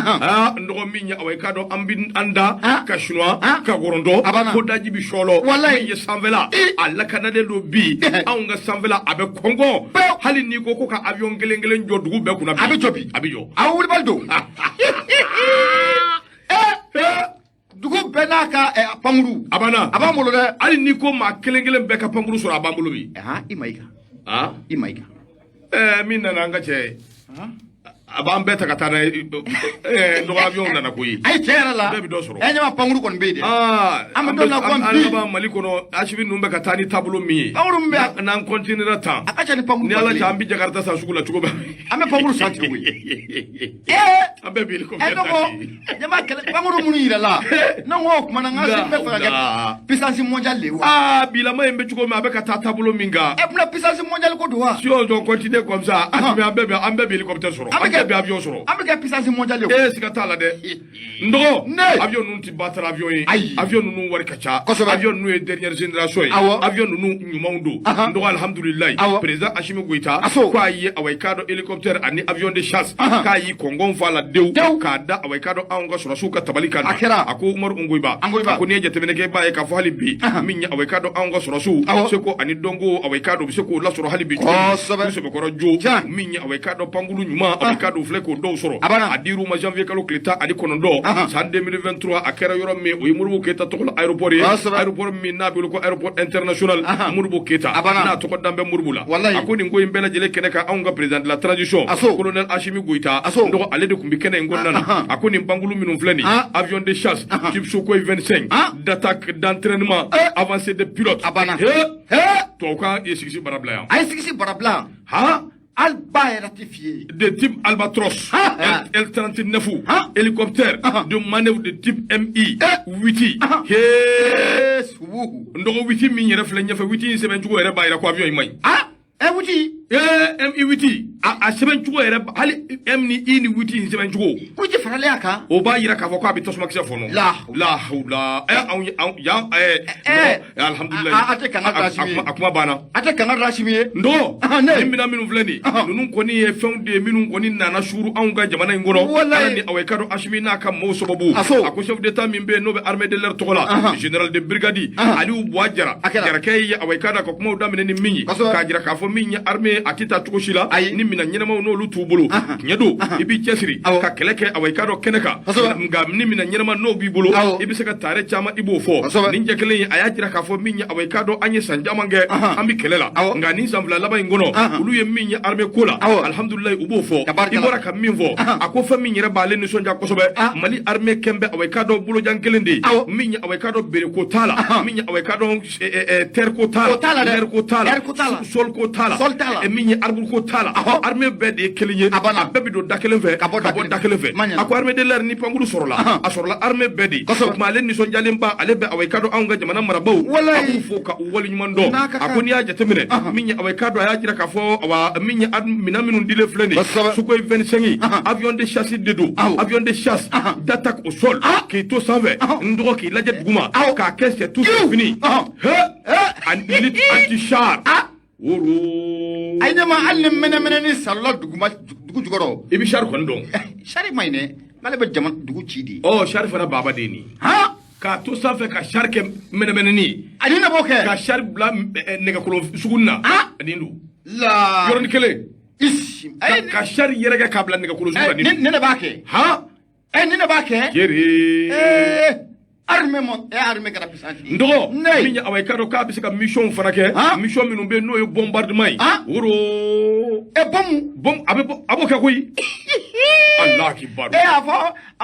N dɔgɔ, min ye awa i k'a dɔn an bi an da ka sunwa ka wɔrɔntɔ, A banna. ko daji bi sɔlɔ. Walayi. Min ye sanfɛla, I. a lakanalen don bi. Anw ka sanfɛla a bɛ kɔngɔ. Pewu. Hali n'i ko ko ka avion kelen kelen jɔ dugu bɛɛ kunna bi, A bɛ jɔ bi. A bɛ jɔ. Awɔ, wulibali don. Dugu bɛɛ n'a ka pankuru. A banna. A b'an bolo dɛ. Hali n'i ko maa kelen kelen bɛɛ ka pankuru sɔrɔ, a b'an bolo bi. Ahan, i ma i kan. I ma i kan. Min nana an ka cɛ ye, a b'an bɛɛ ta ka taa n'a ye. Dɔgɔ, avion nana koyi. Ayi, tiɲɛ yɛrɛ la. Bɛɛ bɛ dɔ sɔrɔ. Ɲɛma, pankuru kɔni bɛ yen dɛ. An bɛ don min na komi an bi. laban Mali kɔnɔ, Asimi ninnu bɛ ka taa ni taabolo min ye, Pankuru min bɛ yan. N'an continuera tan, A ka ca ni pankuru ni Ala ba cɛ, kelen. an bɛ Jakarta san sugu la cogo min. An bɛ pankuru san ten koyi. An bɛɛ bɛ hélicoptère Ne ko ta ten. ɲɛma, kɛlɛ pankuru minnu yira la, ne ko o kumana n ka se bɛ fɛ ka kɛ La. puissance mondiale de ye wa? Bilama in bɛ cogo min, a bɛ ka taa taabolo min kan. Bɛna puissance mondiale ko don wa? Si on continue comme ça, Asimi, an bɛɛ bɛ hélicoptère sɔrɔ. An bɛ An bɛɛ bɛ avion sɔrɔ. An bɛ kɛ puissance mondiale ye. Siga t'a la dɛ, n dɔgɔ. Ne. Avion ninnu tɛ battre avion ye. Ayi. Avion ninnu wari ka ca. Kosɛbɛ. Avion ninnu ye dernière génération ye. Avion ninnu ɲumanw don. N dɔgɔ, alhamdulilayi, président Assimi Goïta Aso. ko a ye awa i k'a dɔn hélicoptère ani avion de chasse, k'a y'i kɔngɔn fa la dewu, Dewu. k'a da awa i k'a dɔn anw ka sɔrɔsiw ka tabali kan. A kɛra. A ko Umaru Ongoyiba, Ongoyiba. a ko n'i ye jateminɛ kɛ, i b'a ye k'a fɔ hali bi, min ye awa i k'a dɔn anw ka sɔrɔsiw seko ani dɔnko, awa i k'a dɔn u bɛ se k'o lasɔrɔ hali bi cogo min. Kosɛbɛ. U sɛbɛkɔrɔ jo. Tiɲɛ. Min ye awa i k'a dɔn pankulu ɲuman, awa i k'a dɔn u filɛ k'o dɔw sɔrɔ. A banna. A dir'u ma janvier kalo tile 19, san 2023. A kɛra yɔrɔ min, o ye Modibo Keyita tɔgɔ la aéroport ye. Kosɛbɛ. Aéroport min n'a bɛ wele ko aéroport international Modibo Keyita, A banna. n'a tɔgɔ dan bɛ Modibo la. Walayi. A ko nin ko in bɛɛ lajɛlen kɛnɛ kan, anw ka président de la transition, Aso. colonel Assimi Goïta, Aso. n dɔgɔ, ale de tun bɛ kɛnɛ in kɔnɔna na. A ko nin pankulu minnu filɛ nin, avion de chasse type Sukhoi 25 d'attaque, d'entraînement avancé de pilote. A banna. He, He. tubabukan ye sigisi bara bila yan. A ye sigisi barabila. Han. Hali ba yɛrɛ tɛ f'i ye. De type Albatros L39, hélicoptère de manœuvre de type MI 8. He. Subuhu. N dɔgɔ, 8 min yɛrɛ filɛ ɲɛfɛ, 8 in sɛbɛn cogo yɛrɛ b'a yira ko avion in man ɲi. Wuti. MI 8, a sɛbɛn cogo yɛrɛ, hali M ni I ni 8 in sɛbɛn cogo, Wuti faralen a kan. O b'a yira k'a fɔ k'a bɛ tasuma kisɛ fɔnɔ. La. La hawla. Anw ye anw yan alhamdulilayi. A tɛ kanga da Asimi ye. A kuma banna. A tɛ kanga da Asimi ye. N dɔgɔ, Ne. nin minɛn minnu filɛ nin, ninnu kɔni ye fɛnw de ye minnu kɔni nana suuru anw ka jamana in kɔnɔ. Walayi. Ala ni awa i ka dɔn Asimi n'a ka maaw sababu. Aso. A ko chef d'état min bɛ yen n'o bɛ armée de l'air tɔgɔ la, général de brigade Aliou Buwa Jara. A kɛra. Jarakɛ ye awa i ka dɔn a ka kumaw daminɛ ni min ye, k'a jira k'a fɔ min ye armée, a tɛ taa cogo si la Ayi. ni minɛn ɲɛnamaw n'olu t'u bolo. Tiɲɛ don, i b'i cɛsiri ka kɛlɛ kɛ awa i ka dɔn kɛnɛ kan, nka ni minɛn ɲɛnama n'o b'i bolo, i bɛ se ka tare caman, i b'o fɔ. Nin jɛ kelen in, a y'a jira k'a fɔ min ye awa i ka dɔn an ye san caman kɛ an bɛ kɛlɛ la, nka nin san 2 laban in kɔnɔ, olu ye min ye armée ko la, alhamdulilayi, u b'o fɔ. Tabarikala. I bɔra ka min fɔ, a ko fɛn min yɛrɛ b'ale nisɔndiya kosɛbɛ, Mali armée kɛn bɛ awa i ka dɔn bolojan kelen de ye. Min ye awa i ka dɔn bere ko t'a la, min ye awa i ka dɔn terre ko t'a O t'a la la, dɛ. air ko t'a la, Air ko t'a la. sol ko t'a la, Sol t'a la. Min ye arbre ko t'a la. Armée bɛɛ de ye kelen ye, a bɛɛ bɛ don da kelen fɛ ka bɔ da kelen fɛ. A ko armée de l'air ni pankuru sɔrɔla, a sɔrɔla armée bɛɛ de. O tuma ale nisɔndiyalenba, ale bɛ, awa, i ka dɔn anw ka jamana marabaaw, a b'u fo ka u waleɲuman dɔn. A ko n'i y'a jateminɛ, min ye, awa, i ka dɔn, a y'a jira k'a fɔ, awa, min ye minɛn minnu dilen filɛ nin ye, Sukhoi 25, avion de chasse de don, avion de chasse d'attaque au sol, k'i to sanfɛ, n dɔgɔ, k'i lajɛ duguma, k'a kɛ c'est tout, c'est fini. Ani lutte anti-char woro. Ayi, ne ma hali ni mɛnɛmɛnɛ ni salila duguma, dugu jukɔrɔ. I bɛ char kɔni dɔn. Char ma ɲi dɛ, n'ale bɛ jama dugu ci de. Ɔ, char fana baba de ye nin. K'a to sanfɛ ka char kɛ mɛnɛmɛnɛni ye. Ani ne b'o kɛ. Ka char bila nɛgɛkolo suguni na. Nin don. La. Yɔrɔnin kelen. Isi. Ka char yɛrɛkɛ k'a bila nɛgɛkolo sugu la. Ne de b'a kɛ. Ne de b'a kɛ. Jeri. Armée mon armée kɛra puissance. N dɔgɔ, min ye, awa, i ka dɔn k'a bɛ se ka mission fana kɛ, mission minnu bɛ yen n'o ye bombardement ye. Woro. Bombe. Bombe, a bɛ a b'o kɛ koyi. Allah kibaru. A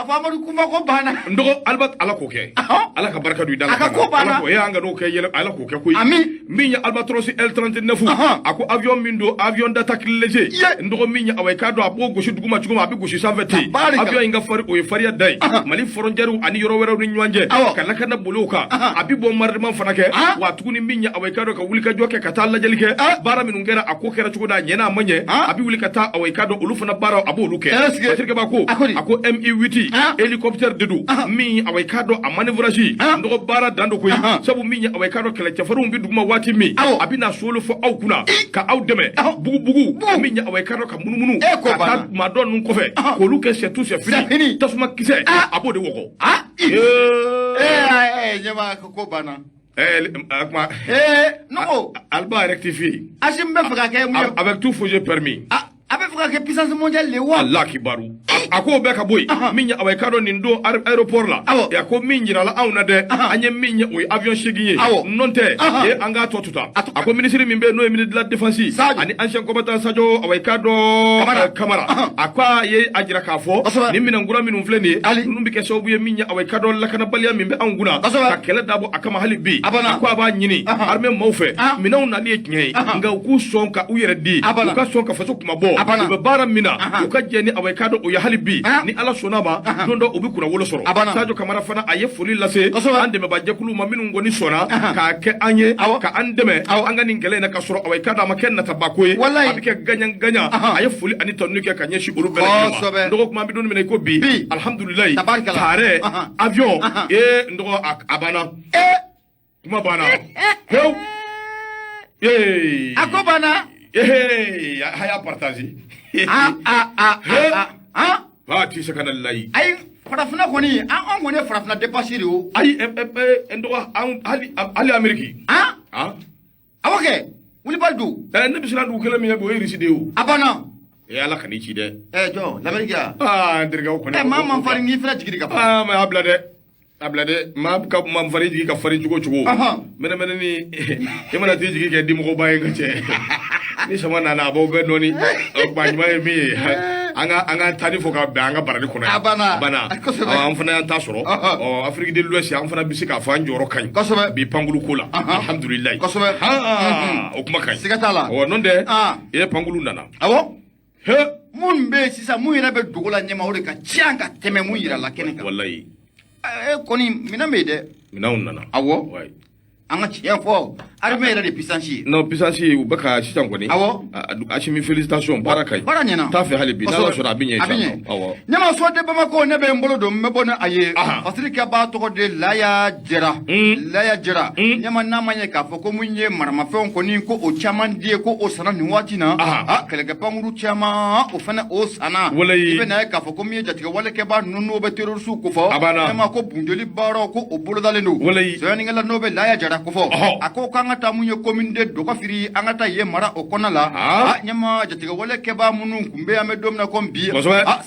fɔ Amadu Kufa ko banna. N dɔgɔ, Aliba, Ala k'o kɛ. Ala ka barika don i da la. A ka ko banna. Ala k'o an ka n'o kɛ yɛlɛ, Ala k'o kɛ koyi. Ami. Min ye Albatros L39, a ko avion min don, avion d'attaque léger. N dɔgɔ, min ye, awa, i k'a dɔn a b'o gosi duguma cogo min, a bɛ gosi sanfɛ ten. Avion in ka fari, o ye fariya da ye. Mali frontière ani yɔrɔ wɛrɛw ni ɲɔgɔn cɛ. Ka lakana boli o kan. A bɛ bombardement fana kɛ. Wa tuguni, min ye, awa, i k'a dɔn, ka wuli ka jɔ kɛ ka taa lajɛli kɛ. Baara minnu kɛra, a ko kɛra cogo di, a ɲɛna, a ma ɲɛ. A bɛ wuli ka taa, awa, i k'a dɔn, olu fana baaraw, a b'olu kɛ. Patrick Ba ko, a ko Mi-8 hélicoptère de don, min, awa, i k'a dɔn, a manœuvrage, n dɔgɔ, baara dan don koyi. Sabu min ye, awa, i k'a dɔn, kɛlɛcɛfarinw bɛ duguma waati min, a bɛ na solo fɔ aw kunna ka aw dɛmɛ bugubugu, min ye, awa, i k'a dɔn, ka munumunu ka taa maa dɔ ninnu kɔfɛ k'olu kɛ c'est tout, c'est fini. Tasuma kisɛ, a b'o de wɔgɔ. Ɲɛma ko banna. Kuma. Ne ko. Alba rectifié. Assimi bɛ fɛ ka kɛ mun ye? Avec tout faux permis. A bɛ fɛ ka kɛ puissance mondiale de wa? Allah kibaru. A k'o bɛɛ ka bɔ yen. Min ye, awa, i k'a dɔn, nin don aéroport la. A ko min jirala anw na dɛ, an ye min ye, o ye avion 8 ye. N'o tɛ, e an k'a tɔ to tan. A ko ministre min bɛ yen n'o ye ministre de la défense ani ancien combattant Sadio, awa, i k'a dɔn, Kamara, a ko a ye a jira k'a fɔ nin minɛnkura minnu filɛ nin ye, ninnu bɛ kɛ sababu ye, min ye, awa, i k'a dɔn, lakanabaliya min bɛ anw kunna, ka kɛlɛ dabɔ a kama hali bi. A ko a b'a ɲini armée maaw fɛ, minɛnw nali ye tiɲɛ ye, nka u k'u sɔn ka u yɛrɛ di, u ka sɔn ka faso kuma bɔ. U bɛ baara min na, u ka jɛ ni, awa, i k'a dɔn, o ye hali bi, ni Ala sɔnna ma, don dɔ u bɛ kunna wolo sɔrɔ. Sadio Kamara fana, a ye foli lase an dɛmɛbajɛkulu ma minnu kɔni sɔnna k'a kɛ an ye, ka an dɛmɛ an ka nin kɛlɛ in na, ka sɔrɔ, awa, i k'a dɔn, a ma kɛ nataba ko ye, a bɛ kɛ gagnant gagnant. A ye foli ani tanuni kɛ ka ɲɛsin olu bɛɛ lajɛlen ma. N dɔgɔ, kuma, an bɛ don min na i ko bi, alihamudulilayi, taarɛ avion, ee, n dɔgɔ, a banna, kuma banna pewu. A ko banna. Ee, a y'a partage. Ah, ti se ka na layi. Ayi, farafinna kɔni, an kɔni ye farafinna dépassé de o. Ayi, n dɔgɔ, hali hali Amérique. Awɔ kɛ, wulibali don. Ne bɛ siran dugu kelen min ɲɛ bi, o ye Russie de ye o. A banna. Ee, Ala ka n'i ci dɛ. Jɔn, l'Amérique ya? Aa, n terikɛ, o kɔni. Maa man farin k'i fana jigi de ka ban. Aa, mais a bila dɛ. A bila dɛ, maa ka man farin jigi ka farin cogo cogo. Mɛnɛmɛnɛ ni i mana t'i jigi kɛ dimɔgɔba ye, ka cɛ. Ni sama nana, a b'aw bɛɛ nɔɔni. O kuma ɲuman ye min ye, an ka taa ni fɔ ka bɛn an ka barani kɔnɔ yan. A banna. A banna. An fana y'an ta sɔrɔ. Ɔ, Afrique de l'Ouest, an fana bɛ se k'a fɔ an jɔyɔrɔ ka ɲi. Bi pankulu ko la. Alhamdulilayi. O kuma ka ɲi. Siga t'a la. Ɔ, n'o tɛ, e, pankulu nana. Awɔ. He. Mun bɛ yen sisan, mun yɛrɛ bɛ dogo la ɲɛma, o de ka ca ka tɛmɛ mun yira la kɛnɛ kan. Walayi. E kɔni, minɛn bɛ yen dɛ. Minɛnw nana. Awɔ. An ka tiɲɛ fɔ, armée yɛrɛ de puissance ye. Non, puissance u bɛ ka sisan kɔni. Assimi, félicitation, baara ka ɲi. Baara ɲɛna. T'a fɛ hali bi, n'Ala sɔnna, a bɛ ɲɛ. A bɛ ɲɛ. Ɲɛma so de Bamako, ne bɛ n bolo don, n bɛ bɔ ni a ye. Fasirikɛba tɔgɔ de Laya Jara. Laya Jara. Ɲɛma, n'a ma ɲɛ k'a fɔ ko mun ye maramafɛnw kɔni ko o caman di ye, ko o sanna nin waati na. Kɛlɛkɛ pankuru caman, o fana o sanna. Walayi. I bɛ n'a ye k'a fɔ ko min ye jatigɛwalekɛba ninnu, n'o bɛ terroriste kofɔ. A banna. Ɲɛma ko bunjoli baaraw, ko o bolodalen don. Walayi. Sɛbɛnnikɛla n'o bɛ Laya Jara kofɔ. A ko k'an ka taa mun ye commune de Dɔgɔfiri, an ka taa yen mara o kɔnɔna la. Ɲɛma, jatigɛwalekɛba minnu tun bɛ yen, an bɛ don min na komi bi.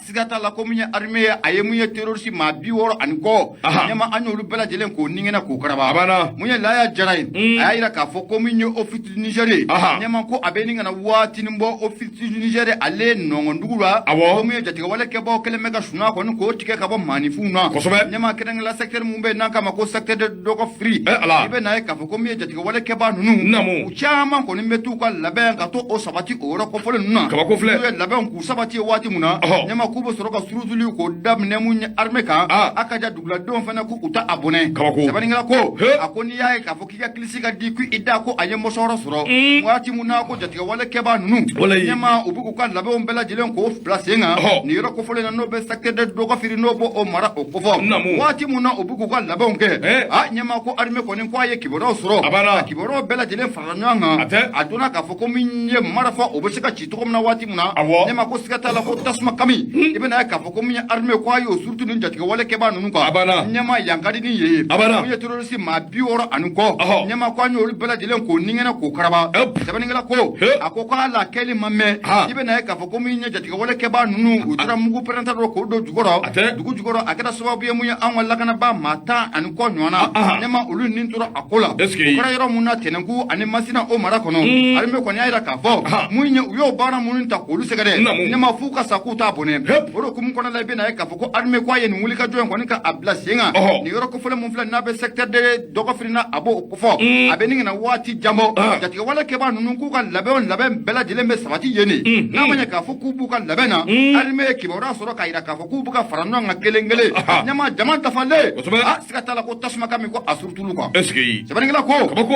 Siga t'a la ko mun ye armée ye, a ye mun ye terroriste maa 60 ani kɔ. Ɲɛma, an y'olu bɛɛ lajɛlen k'o ningɛnɛ k'o karaba. A banna. Mun ye Laya Jara ye, a y'a jira k'a fɔ ko min ye Office du Niger ye. Ɲɛma, ko a bɛ nin ka na waatinin bɔ, Office du Niger ale nɔngɔndugu la. Ko mun ye jatigɛwalekɛbaw kɛlen bɛ ka sunan kɔni k'o tigɛ ka bɔ maaninfinw na. Kosɛbɛ. Ɲɛma, kɛrɛnkɛrɛnnenya secteur mun bɛ yen n'an k'a ma ko secteur de Dɔgɔfiri. Ala. I bɛ n'a ye ye k'a fɔ ko min ye jatigɛwale kɛbaa ninnu, u caman kɔni bɛ t'u ka labɛn ka to o sabati o yɔrɔ kofɔlen ninnu na. Kabako filɛ. N'u ye labɛn k'u sabati waati mun na, ɲɛma k'u bɛ sɔrɔ ka surutuli k'o daminɛ mun ye armée kan. A ka ja duguladenw fana k'u ta a bɔnɛ. Kabako. Sɛbɛnnikɛla ko, a ko n'i y'a ye k'a fɔ k'i ka kilisi ka di, k'i da ko a ye mɔsɔrɔ sɔrɔ waati mun na, ko jatigɛwale kɛbaa ninnu, ɲɛma, u bɛ k'u ka labɛnw bɛɛ lajɛlen k'o bila sen kan nin yɔrɔ kofɔlen na, n'o bɛ secteur de Dɔgɔfiri, n'o b'o mara o kofɔ. Waati mun na u bɛ k'u ka labɛnw kɛ, a ɲɛma ko armée kɔni ko a ye kibaruyaw sɔrɔ, ka kibaruyaw bɛɛ lajɛlen farala ɲɔgɔn kan. A donna k'a fɔ ko min ye marifa, o bɛ se ka ci cogo min na waati min na, ɲɛma ko siga t'a la ko tasuma kami, i bɛna ye k'a fɔ ko min ye armée ko a y'o surutu ni jatigɛwale kɛbaa ninnu kan. Ɲɛma, yan ka di ni yen ye. Mun ye terroriste maa 60 ani kɔ, ɲɛma ko an y'olu bɛɛ lajɛlen k'o niŋɛnɛ k'o karaba. Sɛbɛnnikɛla ko, a ko k'a la kɛli ma mɛn, i bɛna ye k'a fɔ ko min ye jatigɛwale kɛbaa ninnu, u taara mugu pɛrɛnta dɔ k'o don jukɔrɔ, dugu jukɔrɔ. A kɛra sababu ye mun ye an ka lakanabaa maa 10 ani kɔ ɲɔgɔn na, ɲɛma, olu nin tora a ko la. O kɛra yɔrɔ mun na, Tɛnɛnku ani Masina, o mara kɔnɔ. Armée kɔni y'a jira k'a fɔ mun ye u y'o baara minnu ta k'olu sɛgɛrɛ, ɲɛma, f'u ka sa k'u t'a bɔnɛ. O de hukumu kɔnɔna la, i bɛna ye k'a fɔ ko armée ko a ye nin wulikajɔ in kɔni ka a bila sen kan nin yɔrɔ kofɔlen mun filɛ, n'a bɛ secteur de Dɔgɔfiri na, a b'o kofɔ. A bɛ nin kana waati jan bɔ, jatigɛwale kɛbaa ninnu k'u ka labɛn labɛn bɛɛ lajɛlen bɛ sabati yen de. N'a ma ɲɛ k'a fɔ k'u b'u ka labɛn na, armée ye kibaruya sɔrɔ k'a jira k'a fɔ k'u bɛ ka fara ɲɔgɔn kan kelen kelen, ɲɛma, jama dafalen. A siga t'a la ko tasuma ka min ko a surutulu kan. Sɛbɛnnikɛla ko,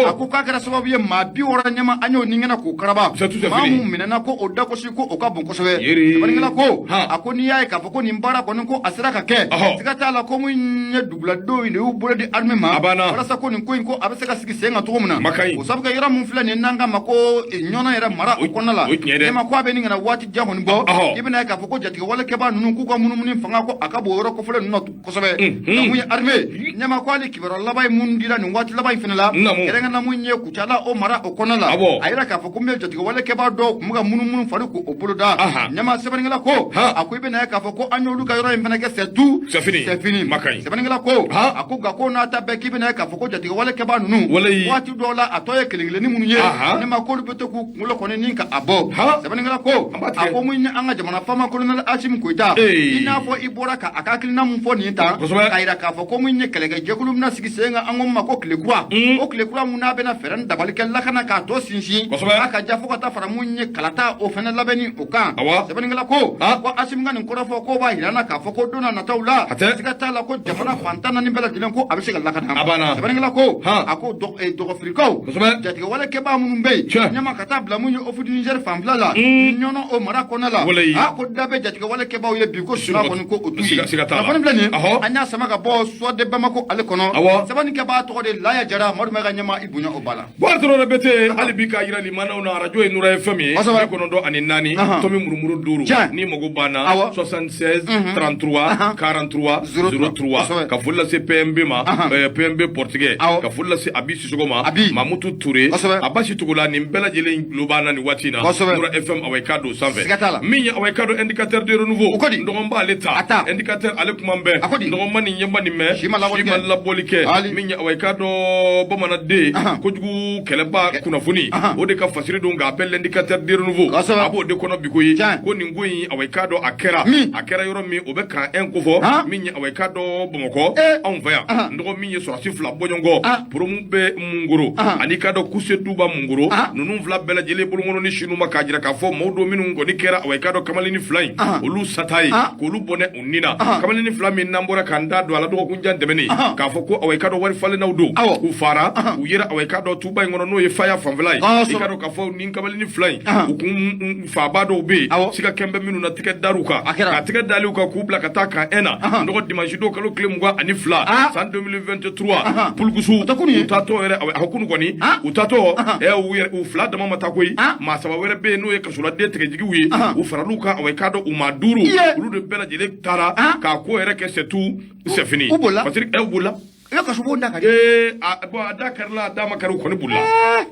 a ko k'a kɛra sababu ye maa 60, ɲɛma, an y'o niŋɛnɛ k'o karaba. Maa mun minɛna ko o dagosi ko o ka bon kosɛbɛ. Sɛbɛnnikɛla ko, a ko n'i y'a ye k'a fɔ ko nin baara kɔni ko a sera ka kɛ, siga t'a la ko mun ye duguladenw de y'u bolo di armée ma walasa ko nin ko in ko a bɛ se ka sigi sen kan cogo min na. O sabu kɛ yɔrɔ mun filɛ nin n'an k'a ma ko Ɲɔnɔ yɛrɛ mara o kɔnɔna la, ɲɛma, ko a bɛ nin kana waati jan kɔni bɔ, i bɛna ye k'a fɔ ko jatigɛwale kɛbaa ninnu k'u ka munumunu fanga ko a ka bon yɔrɔ kofɔlen ninnu na kosɛbɛ. Nka mun ye armée, ɲɛma, ko hali kibaruya laban ye mun dira nin waati laban in fana la, kɛrɛnkɛrɛnnenya mun ye Kucala o mara o kɔnɔna la, a yira k'a fɔ ko min ye jatigɛwale kɛbaa dɔw tun bɛ ka munumunu fari k'o boloda. Ɲɛma, sɛbɛnnikɛla ko, a ko i bɛna ye k'a fɔ ko an y'olu ka yɔrɔ in fana kɛ c'est tout, c'est fini. C'est fini. Sɛbɛnnikɛla ko, a ko nka ko n'a ta bɛɛ, k'i bɛna ye k'a fɔ ko jatigɛwale kɛbaa ninnu, waati dɔw la a tɔ ye kelen kelenni minnu ye, ɲɛma, k'olu bɛ to k'u kunkolo kɔni ni ka a bɔ. Sɛbɛnnikɛla ko, a ko mun ye an ka jamana faama colonel Asimi Goyita, i n'a fɔ i bɔra ka a ka hakilina mun fɔ nin tan, k'a yira k'a fɔ ko mun ye kɛlɛkɛjɛkulu bɛna sigi sen kan, an ko ma ko tile kura, o tile kura mun n'a bɛna fɛɛrɛ ni dabali kɛ lakana k'a tɔ sinsin, a ka ja fo ka taa fara mun ye kalata o fana labɛnni o kan. Sɛbɛnnikɛla ko, ko Asimi ka nin kɔrɔfɔ ko b'a yira n na k'a fɔ ko don n'a nataw la, siga t'a la ko jamana fan 14 bɛɛ lajɛlen ko a bɛ se ka lakana. Sɛbɛnnikɛla ko, a ko Dɔgɔfirikaw, jatigɛwale kɛbaa minnu bɛ yen, ɲɛma, ka taa bila mun ye Office du Niger fanfɛla la, Ɲɔnɔ o mara kɔnɔna la, a ko da bɛ jatigɛwale kɛbaaw ye bi ko suna kɔni ko o t'u ye. Kunnafoni filɛ nin, an y'a sama ka bɔ Soir de Bamako ale kɔnɔ. Sɛbɛnni kɛbaa tɔgɔ de Laya Jara Madu Mayiga. Ɲɛma, i bonya o ba la. Bɔra tɔrɔ bɛ ten hali bi k'a yira limanaw na, arajo ye Nura FM ye, 94 tomi murumuru 5. Ni mago banna, 76 33 43 03. Ka foli lase PMB ma, PMB portugais. Ka foli lase Abi Sisoko ma, Mamutu Ture, Abasi Togola, nin bɛɛ lajɛlen tulo b'an na nin waati in na Nura FM. Awa, i k'a don sanfɛ min ye, awa, i k'a dɔn Indicateur de renouveau, n dɔgɔn b'ale ta Indicateur, ale kuma bɛɛ n dɔgɔn ma nin ɲɛba nin mɛn si ma labɔli kɛ. Min ye, awa, i k'a dɔn bamanaden kojugu kɛlɛba kunnafoni, o de ka fasiri don k'a bɛɛ l'Indicateur de renouveau, a b'o de kɔnɔ bi ko ye ko nin ko in, awa, i k'a dɔn a kɛra, a kɛra yɔrɔ min, o bɛ camp 1 kofɔ. Min ye, awa, i k'a dɔn Bamakɔ anw fɛ yan, n dɔgɔ min ye sɔrɔsi fila bɔɲɔgɔnkɔ poromu bɛ Mungoro ani k'a dɔn Kuse Duba Mungoro, ninnu fila bɛɛ lajɛlen bolokɔnɔ ni sinu ma, k'a jira k'a fɔ maaw don minnu kɔni kɛra, awa, i k'a dɔn kamalennin fila in olu sata ye k'olu bɔnɛ u ni na. Kamalennin fila min n'an bɔra k'an da don a la dɔgɔkun jan tɛmɛnen, k'a fɔ ko, awa, i k'a dɔn wari falennaw don, k'u fara u yɛrɛ, awa, i k'a dɔn tuba in kɔnɔ, n'o ye faya fanfɛla ye. I k'a dɔn k'a fɔ nin kamalennin fila in, u kun faaba dɔw bɛ yen, siga kɛn bɛ minnu na, tigɛ dar'u kan, ka tigɛ daliw kan k'u bila ka taa camp 1 na. Dɔgɔ dimanche don, kalo tile 22, san 2023, Pulukusu, u taatɔ yɛrɛ, a kunu kɔni u taatɔ ɛ, u yɛrɛ u fila dama ma taa koyi, maa saba wɛrɛ bɛ yen, n'o ye kasoladen tigɛjigiw ye, u faral'u kan. Awa, i k'a dɔn u maa duuru, olu de bɛɛ lajɛlen taara k'a ko yɛrɛ kɛ c'est tout, c'est fini. U bolila. Parce que u bolila. I bɛ kaso bon da ka di. Ee, bon, a da karila, a da ma kari, u kɔni bolila,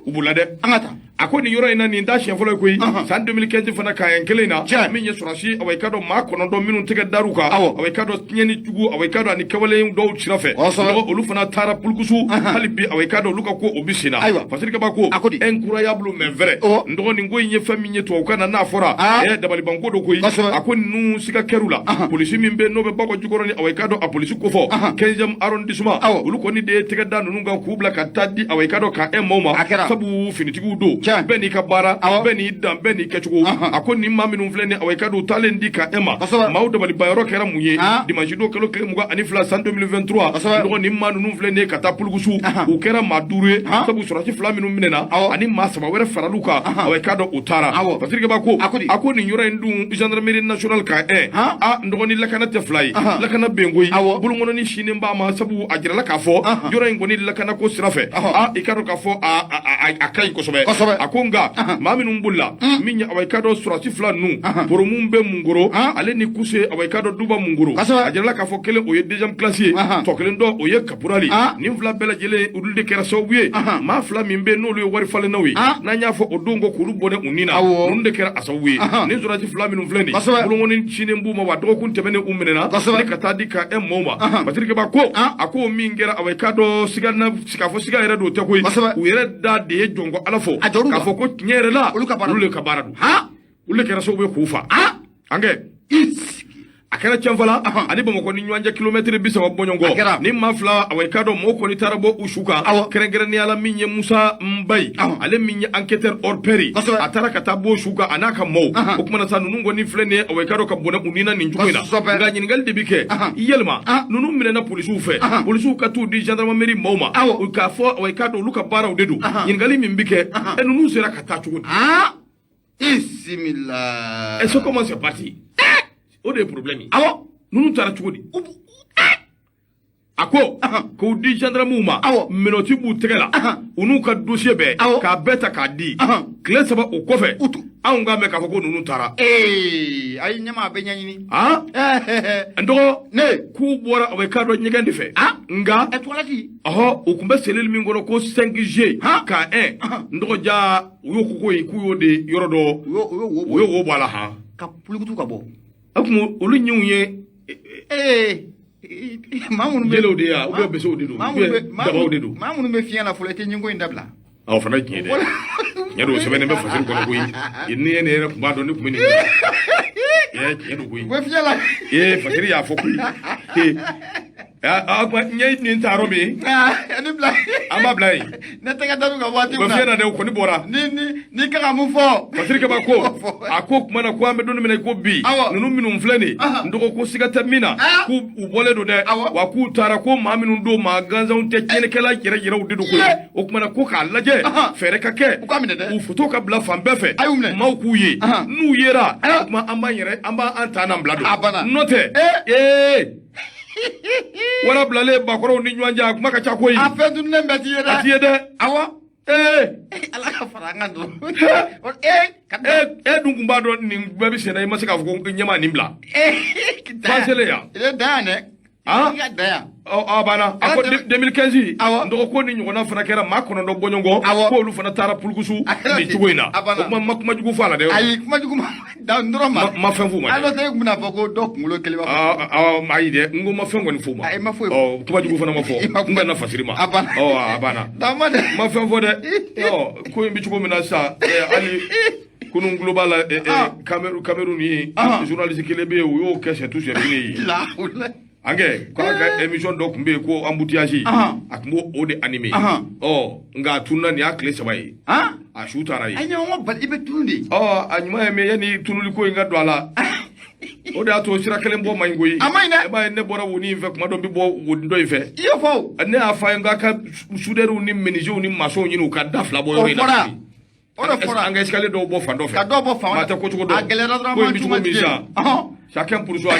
u bolila dɛ. An ka taa. A ko nin yɔrɔ in na, nin da siɲɛ fɔlɔ ye koyi. San 2015 fana, camp 1 kelen in na, min ye sɔrɔsi, awa, i k'a dɔn maa 9 minnu tɛgɛ dar'u kan, awa, i k'a dɔn tiɲɛni jugu, awa, i k'a dɔn ani kɛwale dɔw sira fɛ, olu fana taara Pulukusu. Hali bi, awa, i k'a dɔn olu ka ko o bi sen na. Fasiri Kaba ko incroyable mais vrai. N dɔgɔ, nin ko in ye fɛn min ye tubabukan na, n'a fɔra dabalibanko don koyi. A ko ninnu siga kɛr'u la, polisi min bɛ n'o bɛ Bakɔ Jikɔrɔni, awa, i k'a dɔn a polisi kofɔ 15e arrondissement. Olu kɔni de ye tɛgɛ da ninnu kan k'u bila ka taa di, awa, i k'a dɔn camp 1 maaw ma. A kɛra. Sabu finitigiw don. Bɛɛ n'i ka baara, bɛɛ n'i dan, bɛɛ n'i kɛcogo. A ko nin maa minnu filɛ nin, awa, i k'a dɔn u taalen di camp 1 ma, maaw dabalibayɔrɔ kɛra mun ye? Dimanche don, kalo tile 22, san 2023, dɔgɔ, nin maa ninnu filɛ nin ye ka taa Pulugusu, u kɛra maa duuru ye, sabu sɔrɔdasi fila minnu minɛna ani maa saba wɛrɛ faral'u kan, awa, i k'a dɔn u taara. Fasiri Keba ko A ko di? A ko nin yɔrɔ in dun, gendarmerie nationale camp 1, a n dɔgɔnin, lakana tɛ fila ye, lakana bɛ yen koyi. Bolokɔnɔni sinnen b'a ma, sabu a jirala k'a fɔ yɔrɔ in kɔni lakana ko sira fɛ, a i k'a dɔn k'a fɔ a ka ɲi kosɛbɛ. A ko nka maa minnu bolila min ye, awa, i k'a dɔn sɔrɔdasi fila ninnu, poromun bɛ Munkoro, ale ni Kuse, awa, i k'a dɔn Duba Munkoro. A jirala k'a fɔ kelen o ye deuxième classe ye, tɔ kelen dɔ o ye caporal. Nin fila bɛɛ lajɛlen, olu de kɛra sababu ye, maa fila min bɛ yen n'olu ye wari falennaw ye, n'an y'a fɔ o don ko k'olu bɔnɛ u ni na, ninnu de kɛra a sababu ye. Nin sɔrɔdasi fila minnu filɛ nin, bolokɔni sinnen b'u ma wa, dɔgɔkun tɛmɛnen u minɛna ni ka taa di camp 1 maaw ma. Fasiri Keba ko a ko min kɛra, awa, i k'a dɔn siga na k'a fɔ siga yɛrɛ don, o tɛ koyi. U yɛrɛ da de ye jɔnko Ala fɔ A jɔr'u la. k'a fɔ ko tiɲɛ yɛrɛ la, Olu ka baara olu de ka baara don, olu de kɛra sababu ye k'u fa. An kɛ a kɛra Cɛnfala ani Bamakɔ ni ɲɔgɔn cɛ, kilomɛtiri 30 A bɔɲɔgɔn. kɛra. Ni maa fila, awa, i k'a dɔn mɔgɔw kɔni taara bɔ u su kan, kɛrɛnkɛrɛnnenya la min ye Musa Nbayi, ale min ye enquêteur hors pair ye, a taara ka taa bɔ u su kan a n'a ka maaw. O kumana sa, ninnu kɔni filɛ nin ye, awa, i k'a dɔn ka bɔnɛ u ni na nin cogo in na. Nka ɲininkali de bi kɛ yɛlɛma, ninnu minɛna polisiw fɛ, polisiw ka t'u di gendarmerie maaw ma k'a fɔ, awa, i k'a dɔn olu ka baaraw de don. Ɲininkali min bi kɛ, ɛ, ninnu sera ka taa cogo di? Bisimila. Est-ce comment c'est parti? O de ye problème ye. Ninnu taara cogo di? A ko k'u di gendarmew ma, menottes b'u tɛgɛ la, u n'u ka dossier bɛɛ, k'a bɛɛ ta k'a di. Tile 3 o kɔfɛ, anw k'a mɛn k'a fɔ ko ninnu taara. Ee, ayi, ɲɛma, a bɛ ɲɛɲini. N dɔgɔ, Ne. k'u bɔra, o bɛ k'a dɔn ɲɛgɛn de fɛ, nka Ɛ, toilette. Ɔhɔ, u tun bɛ cellule min kɔnɔ ko 5G camp 1, n dɔgɔ, ja u y'o ko in k'u y'o de yɔrɔ dɔ. U y'o wo U y'o wo bɔ a la han. Ka pulukutu ka bɔ. O tuma olu ɲɛw ye Ee, maa minnu bɛ jelew de ye wa, ou bien besew de don, maa ou minnu bien bɛ maa dabaw minnu de don? Maa minnu bɛ fiɲɛ la fɔlɔ, i tɛ ɲinko in dabila. Awɔ, fana ye tiɲɛ dɛ, tiɲɛ don, o sɛbɛnnen bɛ fasiri kɔnɔ koyi. Ni ye ne yɛrɛ tun b'a dɔn, ne tun bɛ nin kɛ. Tiɲɛ don koyi. U bɛ fiɲɛ la. Ee, fasiri y'a fɔ koyi. Ee, a n ye nin ta yɔrɔ min, Ni bila. an b'a bila yen. Ne tɛgɛ dar'u kan waati U min bɛ fiɲɛ na. na dɛ, u kɔni bɔra. Ni kan ka mun fɔ? Fasiri Kaba ko a ko kuma na ko an bɛ don min na i ko bi, ninnu minnu filɛ nin, n dɔgɔ, ko siga tɛ min na, k'u u bɔlen don dɛ, wa k'u taara ko maa minnu don, maa gansanw tɛ, tiɲɛnikɛla yɛrɛ yɛrɛw de don koyi. O kuma na ko k'a lajɛ, fɛɛrɛ ka kɛ, U k'a minɛ dɛ. u foto ka bila fan bɛɛ fɛ, A y'u minɛ. maaw k'u ye. N'u yera, o tuma an b'an yɛrɛ, an b'an ta n'an bila don. A banna. N'o tɛ, ee, wara bilalen bakɔrɔw ni ɲɔgɔn cɛ, a kuma ka ca koyi. A fɛn tununnen bɛɛ t'i ye dɛ. A t'i ye dɛ. Ee. Ala ka fara an kan dɔrɔn. Ee, ka E e dun kun b'a dɔn nin bɛɛ bɛ senna, i ma se k'a fɔ ko ɲɛmaa nin bila. Fasele yan. I bɛ dan yan dɛ. Han? I ka dan yan. Ɔ, a banna. A ko 2015, n dɔgɔ, ko ni ɲɔgɔnna fana kɛra, maa 9 bɔɲɔgɔn, k'olu fana taara Pulukusu A kɛra nin ten. cogo in na. A banna. O kuma, ma kuma jugu fɔ a la dɛ. Ayi, kuma jugu ma dan dɔrɔn ma. Ma fɛn f'u ma A dɛ. n'o tɛ, e kun bɛna fɔ ko dɔ kunkolo kelen b'a fɔ. Aa, ayi dɛ, n ko ma fɛn kɔni f'u ma. Ah, i ma foyi fɔ. Ɔ, kuma jugu fana ma I fɔ. ma N bɛnna fasiri ma. A banna. Ɔ, a banna. Dan ma dɛ. Ma fɛn fɔ dɛ. Ɔ, ko in bɛ cogo min na sisan, hali kunun tulo b'a la, Cameroun ye journaliste kelen bɛ yen, u y'o kɛ c'est tout, c'est fini ye. La wula. An kɛ k'a ka émission dɔ tun bɛ yen ko embouteillage, a tun b'o o de animé. Ɔ, nka a tununa, nin y'a tile 3 ye, a su taara A yen. ɲɔgɔn bali, i bɛ tunu de. Ɔ, a ɲuman ye min ye, yanni tunuli ko in ka don a la, o de y'a to sira kelen bɔ man ɲi koyi. A man ɲi dɛ. E b'a ye, ne bɔra wonin in fɛ, kuma dɔ n bɛ bɔ wonin dɔ in fɛ. I y'o fɔ o. Ne y'a fɔ a ye n k'a ka soudeurs ni menuisiers ni maçons ɲini, u ka da fila bɔ O yɔrɔ in na. fɔra. O de fɔra. An ka escalier dɔw bɔ fan dɔ fɛ. Ka dɔw bɔ fan Maa tɛ ko cogo dɔn. A gɛlɛyara dɔrɔn, Ko in an bɛ b'an cogo min tuma sisan, chacun pour soi.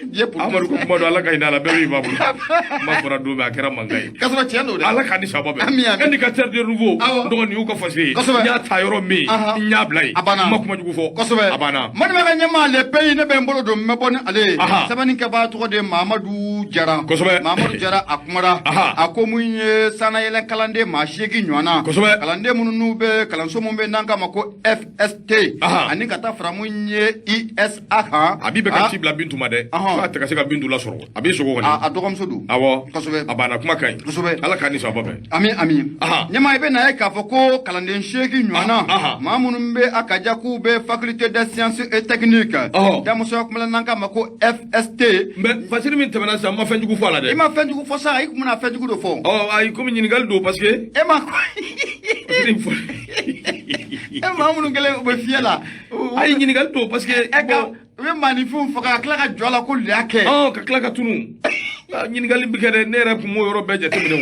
Dieu pour Amadu tous. ko kuma dɔ, Ala ka hinɛ a la, bɛɛ b'i ba bolo. Kuma fɔra don min, a kɛra mankan ye. K'a sɔrɔ tiɲɛ don dɛ. Ala k'a ni sababa bɛn. Ami, ami. Indicateur de renouveau, n dɔgɔ, nin y'u ka fasiri ye. N y'a ta yɔrɔ min, n y'a bila yen. A banna. N ma kuma jugu fɔ. A banna. Malima ka ɲɛmaa Le Pays, ne bɛ n bolo don, n bɛ bɔ ni ale ye. Sɛbɛnnikɛbaa tɔgɔ de ye Mamadu Jara. Mamadu Jara, a kumara. A ko mun ye sannayɛlɛn kalanden maa 8 ɲɔgɔn na. Kalanden minnu n'u bɛ kalanso mun bɛ n'an k'a ma ko FST. Ani ka taa fara mun ye ISA kan. A b'i bɛ ka ci bila Bintu ma dɛ, k'a tɛ ka se ka Bintu lasɔrɔ, a b'i sogo kɔni. A dɔgɔmuso don. Awɔ. Kosɛbɛ. A banna, kuma ka ɲi. Kosɛbɛ. Ala k'a ni sababa bɛn. Ami, ami. Ɲɛma, i bɛ na ye k'a fɔ ko kalanden 8 ɲɔgɔnna, maa minnu bɛ a ka ja k'u bɛ faculté des sciences et techniques, denmusoya kuma la n'an k'a ma ko FST. Mais fasiri min tɛmɛna sisan, n ma fɛn jugu fɔ a la dɛ. I ma fɛn jugu fɔ sa, i kun bɛna fɛn jugu de fɔ. Ɔ ayi, komi ɲininkali don, parce que. E ma e maa minnu kɛlen u bɛ fiyɛ la. Ayi, ɲininkali don, parce que. E ka u bɛ maaninfinw faga ka tila ka jɔ a la ko lu y'a kɛ. Ɔ, ka tila ka tunu, ɲininkali bɛ kɛ dɛ, ne yɛrɛ kun m'o yɔrɔ bɛɛ jateminɛ o.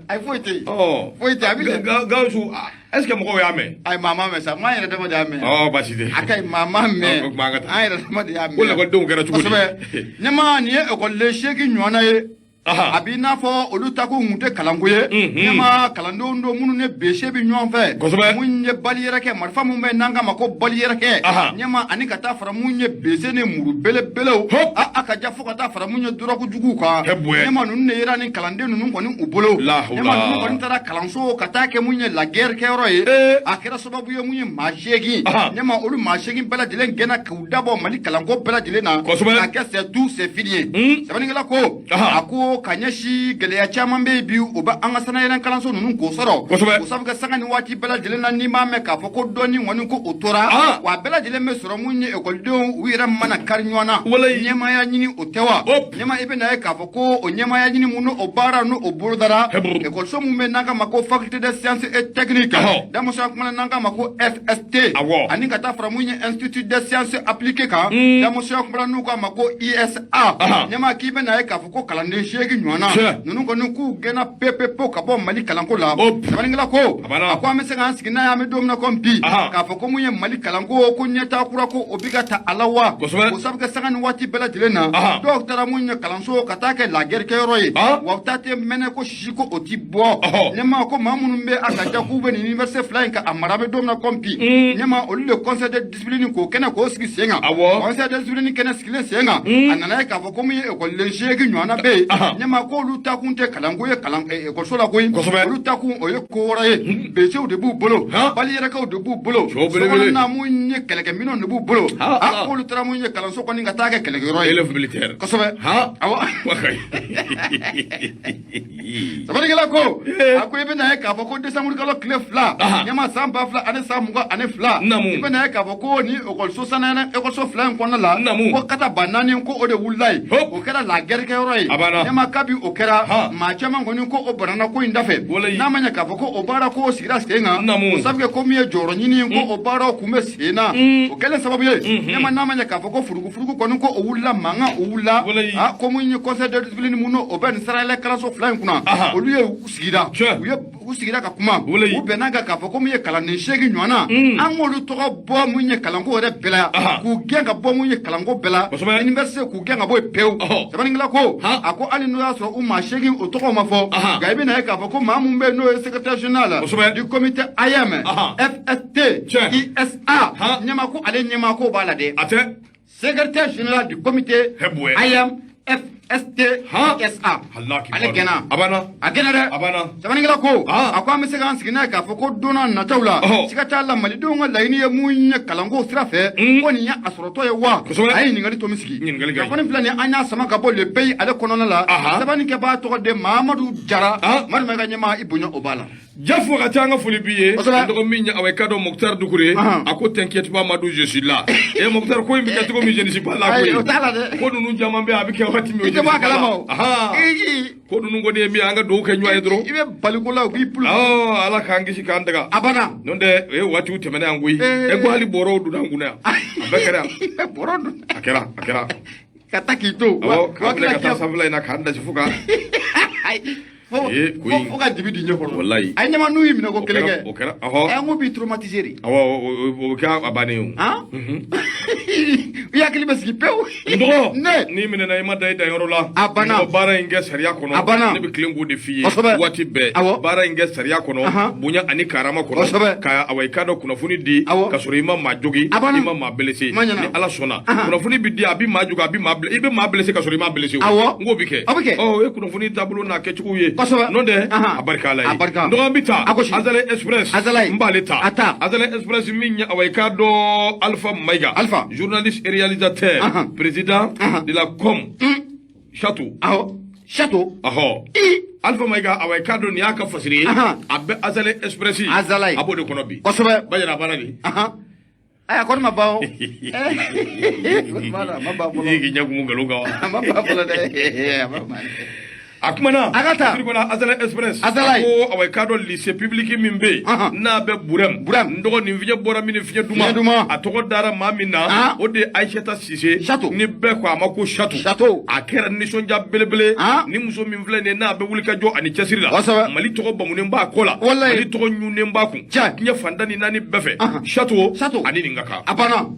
Ayi, foyi tɛ yen. Ɔ foyi tɛ yen, a bɛ. Gawusu, est ce que mɔgɔw y'a mɛn? Ayi, maa ma mɛn sa, maa yɛrɛ dama de y'a mɛn. Ɔ, baasi tɛ. A ka ɲi, maa ma mɛn, an yɛrɛ dama de y'a mɛn. Ko lakɔlidenw kɛra cogo di? Kosɛbɛ. Ɲɛma, nin ye ekɔliden 8 ɲɔgɔnna ye. A b'i n'a fɔ olu ta ko kun tɛ kalanko ye. Ɲɛma, kalandenw don minnu ni bese bɛ ɲɔgɔn fɛ. Mun ye bali yɛrɛ kɛ, marifa mun bɛ n'an k'a ma ko bali yɛrɛ kɛ. Ɲɛma, ani ka taa fara mun ye bese ni muru belebelew. A ka ja fo ka taa fara mun ye dɔrɔgu juguw kan. Ɲɛma, ninnu de yera ni kalanden ninnu kɔni u bolo. Ɲɛma, ninnu kɔni taara kalanso ka taa kɛ mun ye la guerre kɛyɔrɔ ye. A kɛra sababu ye mun ye maa 8. Ɲɛma, olu maa 8 bɛɛ lajɛlen gɛnna k'u dabɔ Mali kalanko bɛɛ lajɛlen na. K'a kɛ c'est tout, c'est fini ye. Sɛbɛnnikɛla ko, a ko ka ɲɛsin gɛlɛya caman bɛ yen bi, o bɛ an ka sanayɛlɛn kalanso ninnu k'o sɔrɔ. O sabu kɛ sanga ni waati bɛɛ lajɛlen na, n'i m'a mɛn k'a fɔ ko dɔnni kɔni ko o tora, wa bɛɛ lajɛlen bɛ sɔrɔ mun ye ekɔlidenw u yɛrɛ mana kari ɲɔgɔn na. Ɲɛmaaya ɲini o tɛ wa? Ɲɛma, i bɛ na ye k'a fɔ ko o ɲɛmaaya ɲini mun o baara n'o o bolodara ekɔliso mun bɛ n'an k'a ma ko faculté des sciences et techniques, denmusoya kuma n'an k'a ma ko FST, ani ka taa fara mun ye institut des sciences appliquées kan, denmusoya kuma n'u k'a ma ko ISA. Ɲɛma, k'i bɛ na ye k'a fɔ ko kalanden 8 ɲɔgɔnna ninnu kɔni k'u gɛnna pepepewu ka bɔ Mali kalanko la. Sɛbɛnnikɛla ko, a ko an bɛ se k'an sigi n'a ye, an bɛ don min na komi bi, k'a fɔ ko mun ye Mali kalanko ko ɲɛtaa kura ko o bɛ ka ta a la wa? O sabu kɛ sanga ni waati bɛɛ lajɛlen na, dɔw taara mun ye kalanso ka taa kɛ la guerre kɛyɔrɔ ye, wa u ta tɛ mɛnɛ ko sisi ko o ti bɔ. Ɲɛma, ko maa minnu bɛ a ka ja k'u bɛ nin université fila in ka a mara, an bɛ don min na komi bi. Ɲɛma, olu de conseil de discipline k'o kɛnɛ k'o sigi sen kan. Conseil de discipline kɛnɛ sigilen sen kan, a nana ye k'a fɔ ko mun ye ekɔliden 8 ɲɔgɔnna bɛ yen. Ɲɛma, k'olu ta kun tɛ kalanko ye kalan ekɔliso la koyi, olu ta kun o ye ko wɛrɛ ye. Besew de b'u bolo, bali yɛrɛkɛw de b'u bolo, sokɔnɔna mun ye kɛlɛkɛminɛnw de b'u bolo. A k'olu taara mun ye kalanso kɔni ka taa kɛ kɛlɛkɛyɔrɔ ye. Élève militaire. Kosɛbɛ. Awɔ. Sɛbɛnnikɛla ko, a ko i bɛ na ye k'a fɔ ko décembre kalo tile 2, ɲɛma, san 2022, i bɛ na ye k'a fɔ ko ni ekɔliso sanayɛlɛ ekɔliso fila in kɔnɔna la, ko kata ba naani ko o de wulila yen, o kɛra la guerre kɛyɔrɔ ye. Ɲɛma, kabi o kɛra, maa caman kɔni ko o banana ko in dafɛ, n'a ma ɲɛ k'a fɔ ko o baara ko sigira sen kan, o sabu kɛ ko min ye jɔyɔrɔ ɲini ko o baaraw kun bɛ sen na, o kɛlen sababu ye. Ɲɛma, n'a ma ɲɛ k'a fɔ ko furugufurugu kɔni ko o wulila, mankan o wulila, a ko mun ye conseil de discipline mun o bɛ nin sanayɛlɛ kalanso fila in kunna, olu ye u sigira, u ye u sigira ka kuma, u bɛnna kan k'a fɔ ko mun ye kalanden 8 ɲɔgɔnna, an k'olu tɔgɔ bɔ mun ye kalanko yɛrɛ bɛɛ la, k'u gɛn ka bɔ mun ye kalanko bɛɛ la, université k'u gɛn ka bɔ yen pewu. Sɛbɛnnikɛla ko, a ko hali n'o y'a sɔrɔ u maa 8 o tɔgɔ ma fɔ, nka i bɛna ye k'a fɔ ko maa mun bɛ yen n'o ye secrétaire général du comité AM FST ISA, ɲɛma, ko ale ɲɛma ko b'a la dɛ. A tɛ. Secrétaire général du comité AM FST ISA, ale gɛnna. A banna. A gɛnna dɛ. A banna. Sɛbɛnnikɛla ko, a ko an bɛ se k'an sigi n'a ye k'a fɔ ko don n'a nataw la, siga t'a la, malidenw ka laɲini ye mun ye kalanko sira fɛ, ko nin ye a sɔrɔtɔ ye wa? A ye ɲininkali to min sigi. Kunnafoni filɛ nin, an y'a sama ka bɔ Le Pays ale kɔnɔna la. Sɛbɛnnikɛbaa tɔgɔ de Mamadu Jara. Madu ka ɲɛmaa, i bonya o b'a la. Jafo ka ca, an ka foli b'i ye. Dɔgɔ min ye awa i ka dɔn Mokhtar Dukure, a ko t'inquiète pas Madou, je suis là. E Mokhtar, ko in bɛ kɛ cogo min, je ne suis pas là koyi. Ko ninnu caman bɛ yen, a bɛ kɛ waati min. I tɛ bɔ a kalama o. Ko ninnu kɔni ye min ye, an ka dugawu kɛ ɲɔgɔn ye dɔrɔn. I bɛ baliko la u k'i pulu. Awɔ, Ala k'an kisi k'an daga. A banna. N'o tɛ o ye waatiw tɛmɛnen yan koyi. E ko hali bɔrɔw donna an kunna yan. A bɛɛ kɛra yan. Bɔrɔ dun. A kɛra, a kɛra. Ka taa k'i to. Awɔ, k'an bila ka taa sanfɛla in na k'an dasi fo ka. Fo ka dibi di ɲɛ kɔrɔ. Walayi. A ye ɲɛma n'u y'i minɛ ko kelen kɛ. O kɛra, ɔhɔ. Ɛ, n ko b'i traumatiser de. Awɔ, o bɛ kɛ a bannen o. I hakili bɛ sigi pewu. N dɔgɔ. Ne. N'i minɛna, i ma da i danyɔrɔ la. A banna. Mɔgɔ baara in kɛ sariya kɔnɔ. A banna. Ne bɛ tilen k'o de f'i ye. Kosɛbɛ. Waati bɛɛ. Awɔ. Baara in kɛ sariya kɔnɔ. Bonya ani karama kɔnɔ. Kosɛbɛ. Ka awa i ka dɔn kunnafoni di. Awɔ. Ka sɔrɔ i ma maa jogi. A banna. I ma maa blessé. Ma ɲɛna. Ni Ala sɔnna. Kunnafoni bɛ di, a bɛ maa jogi, a bɛ maa blessé. I bɛ maa blessé ka sɔrɔ i ma blessé o. Awɔ. N k'o bɛ kɛ. A bɛ kɛ. Ɔ, o ye kunnafoni taabolo n'a kɛcogo ye. Kosɛbɛ. N'o tɛ, a barika Ala ye. A barika. N dɔgɔ, an bɛ taa. A gosi. Azalaï Express. Azalaï. N b'ale ta. A ta. Azalaï Express min ye awa i k'a dɔn Alpha Mayiga. Alpha. Alpha. Journaliste et réalisateur, président de la com Chateau. Awɔ, Chateau. Ahɔ. I. Alpha Maïga, awa i k'a dɔn nin y'a ka fasiri ye. A bɛ Azalaï Express. Azalaï. A b'o de kɔnɔ bi. Bajara, a banna de. Ayi, a kɔni ma ban o. A ma ban I fɔlɔ. k'i ɲɛ kumu nkalon kan wa? A ma ban fɔlɔ dɛ. A ma ban. A kumana. A ka taa. Fasiri kɔnɔ Azalaï Express. Azalaï. A ko awa i k'a dɔn lycée public min bɛ yen, n'a bɛ Burɛm. Burɛm. N dɔgɔ, nin fiɲɛ bɔra min ni fiɲɛ duman. Fiɲɛ duman. A tɔgɔ dara maa min na, o de ye Aïssata Cissé. Chateau. Ni bɛɛ ko a ma ko Chateau. Chateau. A kɛra nisɔndiya belebele. Ni muso min filɛ nin ye, n'a bɛ wuli ka jɔ ani cɛsiri la. Mali tɔgɔ bamunen b'a kɔ la. Walayi. Mali tɔgɔ ɲunnen b'a kun. Diɲɛ fan tan ni naani bɛɛ fɛ. Chateau. Chateau. Ani nin ka kan. A banna.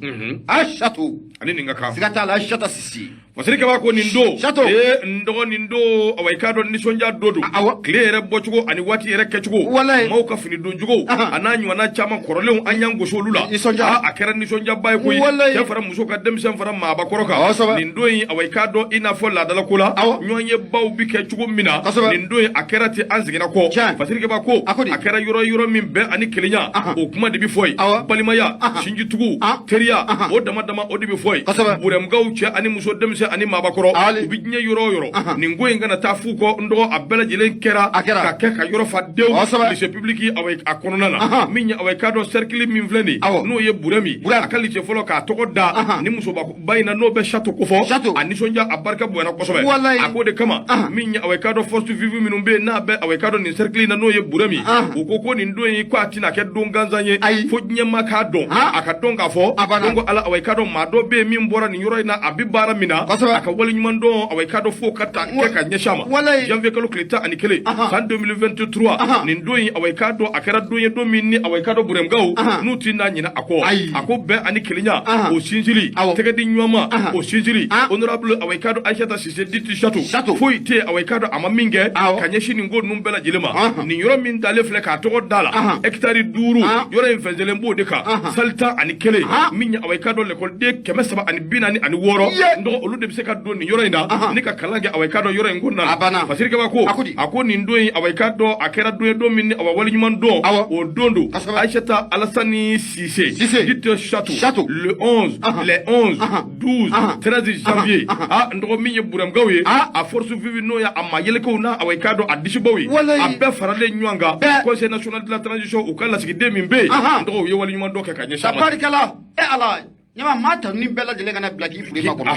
A Chateau. Ani nin ka kan. Siga t'a la, Aïssata Cissé. Fasiri Kaba ko nin don. Chateau. Ee, n dɔgɔ, nin don, awa i k'a dɔn nisɔndiya don don. Awɔ. Tile yɛrɛ bɔcogo ani waati yɛrɛ kɛcogo. Walayi. Maaw ka fini doncogo. A n'a ɲɔgɔnna caman kɔrɔlenw, an y'an gosi olu la. Nisɔndiya. Aa, a kɛra nisɔndiyaba ye koyi. Walayi. Cɛ fara muso kan, denmisɛn fara maabakɔrɔ kan. Nin don in, awa i k'a dɔn i n'a fɔ laadalako la. Ɲɔgɔn ye baw bi kɛ cogo min na. Nin don in, a kɛra ten, an seginna kɔ. Fasiri Kaba ko A ko di? a kɛra yɔrɔ yɔrɔ min bɛn ani kelenya, o kuma de bi fɔ yen. Balimaya, sinjitugu, teriya, o dama dama, o de bi fɔ yen. Burɛmukaw, cɛ ani muso, denmisɛn ani maabakɔrɔ, Ali. u bi diɲɛ yɔrɔ o yɔrɔ, nin ko in kana taa fu kɔ. N dɔgɔ, a bɛɛ lajɛlen kɛra A kɛra. ka kɛ ka yɔrɔ fa denw. Lycée public, awa a kɔnɔna na, min ye awa i k'a dɔn cercle min filɛ nin ye, n'o ye Burɛm ye, Burɛm. a ka lycée fɔlɔ k'a tɔgɔ da ni musoba ba in na, n'o bɛ Chateau kofɔ. Chateau. A nisɔndiya, a barika bonyana kosɛbɛ. Walayi. A k'o de kama, min ye awa i k'a dɔn force vive minnu bɛ yen, n'a bɛ awa i k'a dɔn nin cercle in na, n'o ye Burɛm ye, u ko ko nin don in, ko a tɛna kɛ don gansan ye. Ayi. Fo diɲɛ ma k'a dɔn, a ka dɔn k'a fɔ A banna. donc ala, awa i k'a dɔn maa dɔ bɛ yen min bɔra nin yɔrɔ in na, a bɛ baara min na, a ka waleɲuman dɔn, awa i k'a dɔn fo ka ta kɛ ka ɲɛsin a ma. Janvier kalo tile 11, san 2023, nin don in, awa i k'a dɔn a kɛra don ye, don min ni awa i k'a dɔn Burɛmkaw n'u ti n'a ɲinɛ a kɔ. Ayi. A ko bɛn ani kelenya, o sinsinli, tɛgɛ di ɲɔgɔn ma, o sinsinli. Honorable, awa i k'a dɔn Aïssata Cissé dite Chateau, Chateau. foyi tɛ yen, awa i k'a dɔn a ma min kɛ ka ɲɛsin nin ko ninnu bɛɛ lajɛlen ma. Nin yɔrɔ min talen filɛ k'a tɔgɔ da la, hectare 5, yɔrɔ in fɛnsɛlen b'o de kan, salle 11, min ye awa i k'a dɔn lekɔliden 346, n dɔgɔ, olu de bɛ se ka don nin yɔrɔ in na ni ka kalan kɛ, awa i k'a dɔn yɔrɔ in kɔnɔna na. A banna. Fasiri Kaba ko A ko di? a ko nin don in, awa i k'a dɔn a kɛra don ye, don min ni awa waleɲuman dɔn, o don don. Aïssata Alassane Cissé Cissé. dite Chateau, Chateau. le 11, les 11, 12, 13 janvier. Ah, n dɔgɔ, min ye Burɛmkaw ye, a force vive, n'o ye a maa yɛlɛkɛw n'a awa i k'a dɔn a disibaw ye, Walayi. a bɛɛ faralen ɲɔgɔn kan, Bɛɛ. Conseil national de la transition, u ka lasigiden min bɛ yen, n dɔgɔ, u ye waleɲuman dɔn kɛ ka ɲɛsin a ma. Tabarikala, e Ala ɲama, maa ta ni bɛɛ lajɛlen kana bila k'i furu ma kɔnɔ.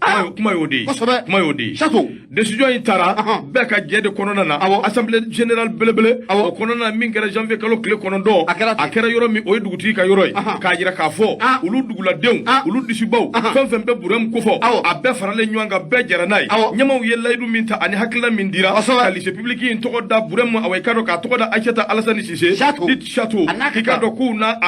Ahɔ, kuma y'o de ye. Kosɛbɛ. Kuma y'o de ye. Chateau. Décision in taara bɛɛ ka jɛ de kɔnɔna na, assemblée générale belebele o kɔnɔna na, min kɛra janvier kalo tile 9. A kɛra ten. A kɛra yɔrɔ min, o ye dugutigi ka yɔrɔ ye, k'a jira k'a fɔ olu duguladenw, olu disibaw, fɛn fɛn bɛ Burɛmu kofɔ, a bɛɛ faralen ɲɔgɔn kan, bɛɛ jɛra n'a ye. Ɲɛmaw ye layidu min ta ani hakilina min dira ka lycée public in tɔgɔ da Burɛmu, awa i k'a dɔn k'a tɔgɔ da Aïssata Alassane Cissé Chateau. dite Chateau, A n'a ka k'i k'a kan. dɔn k'u n'a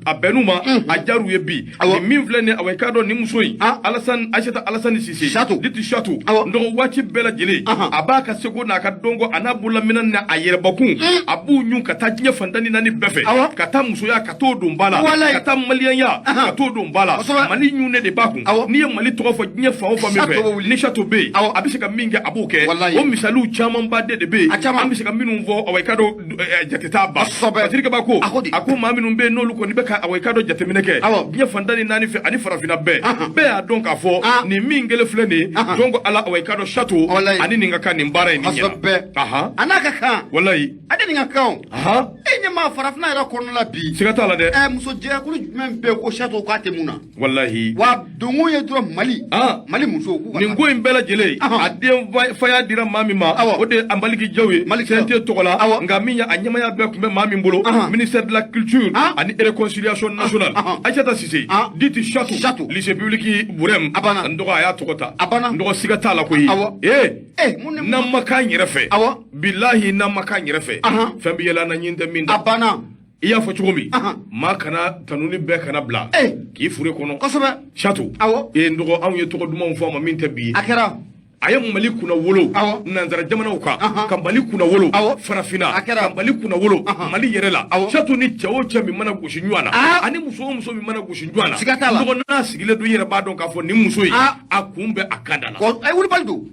a bɛnn'u ma, a diyar'u ye bi. Nin min filɛ nin ye, awa i k'a dɔn nin muso in, Alassane, Aïssata Alassane Cissé Chateau. dite Chateau, Awɔ. n dɔgɔ, waati bɛɛ lajɛlen a b'a ka seko n'a ka dɔnko a n'a bololaminɛ n'a a yɛrɛbakun, a b'u ɲun ka taa diɲɛ fan tan ni naani bɛɛ fɛ, ka taa musoya ka t'o don ba la, ka taa maliyɛnya ka t'o don ba la. Mali ɲunnen de b'a kun. N'i ye Mali tɔgɔ fɔ diɲɛ fan o fan min Chateau bɛ fɛ, wuli. ni Chateau bɛ yen, a bɛ se ka min kɛ, a b'o kɛ. O misaliw caman ba de bɛ yen, A caman. an bɛ se ka minnu fɔ, awa i k'a dɔn jate t'a ban. Patrik Kaba ko A ko di? a ko maa minnu bɛ yen, n'olu kɔni bɛ ka awa i k'a dɔn jateminɛ kɛ diɲɛ fan tan ni naani fɛ ani farafinna bɛɛ, bɛɛ y'a dɔn k'a fɔ nin min kelen filɛ nin ye, donc ala, awa i k'a dɔn Chateau ani nin ka kan nin baara in nin ɲɛna. A n'a ka kan. Walayi. A de nin ka kan o. E ɲɛ maa farafinna yɛrɛ kɔnɔna la bi. Siga t'a la dɛ. Ɛ, muso jɛkulu jumɛn bɛ yen ko Chateau k'a tɛ mun na? Walahi. Wa donkun ye dɔrɔn Mali. Mali musow k'u ka Nin ko in bɛɛ lajɛlen, a den faya dira maa min ma, o de ye a Maliki Jaw ye Maliki Jaw. CNT tɔgɔ la. Nka min ye a ɲɛmaya bɛɛ tun bɛ maa min bolo, ministère de la culture ani réconciliation nationale, Aïssata Cissé dite Chateau, Chateau. lycée public Burɛm. A banna. N dɔgɔ, a y'a tɔgɔ ta. A banna. N dɔgɔ, siga t'a la koyi. Ee, Eh, mun ne n'an ma k'an yɛrɛ fɛ, bilahi, n'an ma k'an yɛrɛ fɛ, fɛn bɛ yɛlɛ an na ɲin tɛ min A da. banna. I y'a fɔ cogo min, maa kana tanuni bɛɛ kana bila k'i fure kɔnɔ. Chateau. Ee, n dɔgɔ, anw ye tɔgɔ dumanw fɔ a ma min tɛ bi ye. A kɛra. A ye Mali kunna wolo nanzara jamanaw kan, ka Mali kunna wolo farafinna, A kɛra. ka Mali kunna wolo Mali yɛrɛ la. Chateau ni cɛ o cɛ min mana gosi ɲɔgɔn na, ani muso o muso min mana gosi ɲɔgɔn na, Siga t'a la. n dɔgɔ, n'a sigilen don, i yɛrɛ b'a dɔn k'a fɔ nin muso in, a kun bɛ a kan da la. Ɛ, wulibali don.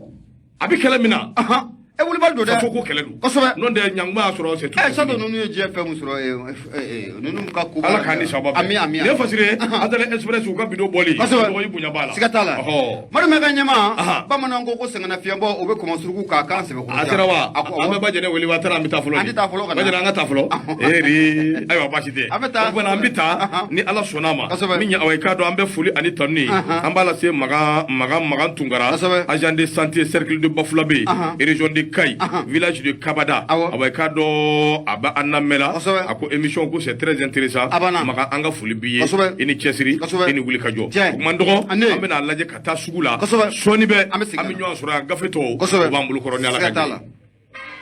A bɛ kɛlɛ min na, E wulibali don dɛ. Faso ko kɛlɛ don. Kosɛbɛ. N'o tɛ ɲanguma y'a sɔrɔ, c'est tout. Ɛ, Sado, ninnu ye diɲɛ fɛn mun sɔrɔ, ninnu ka ko. Ala k'an ni sababa bɛn. Ami, ami. Nin ye Fasiri ye, Adala Express, u ka bidon bɔli. Kosɛbɛ. Dɔgɔ, i bonya b'a la. Siga t'a la. Madu ka ɲɛma, bamananw ko ko sɛgɛnnafiɲɛbɔ, o bɛ kɔmɔ suruku k'a kan sɛbɛkɔrɔ. A sera wa? A ko An bɛ Bajɛnɛ wele wa? Taara, an bɛ taa fɔlɔ. An tɛ taa fɔlɔ ka na. Bajɛnɛ, an ka taa fɔlɔ. Eri, ayiwa, baasi tɛ. An bɛ taa. O kumana, an bɛ taa ni Ala sɔnna a ma. Kosɛbɛ. Min ye, awa, i k'a dɔn, an bɛ foli ani tanu ye, an b'a lase Magan Magan Magan Tunkara, agent de santé, cercle de Bafulabé, région de Kayes, village de Kabada. Awa, i k'a dɔn, a bɛ an lamɛn la. A ko émission ko c'est très intéressant. A banna. Magan, an ka foli b'i ye. Kosɛbɛ. I ni cɛsiri. Kosɛbɛ. I ni wuli ka jɔ. Tiɲɛ. O kuma, n dɔgɔ, Ane. an bɛna lajɛ ka taa sugu la. Kosɛbɛ. Sɔɔni bɛ, An bɛ segin an ka bɛ na. ɲɔgɔn sɔrɔ yan, gafe tɔw, Kosɛbɛ. o b'an bolo kɔrɔ ni Ala Siga ka t'a jɛ. la.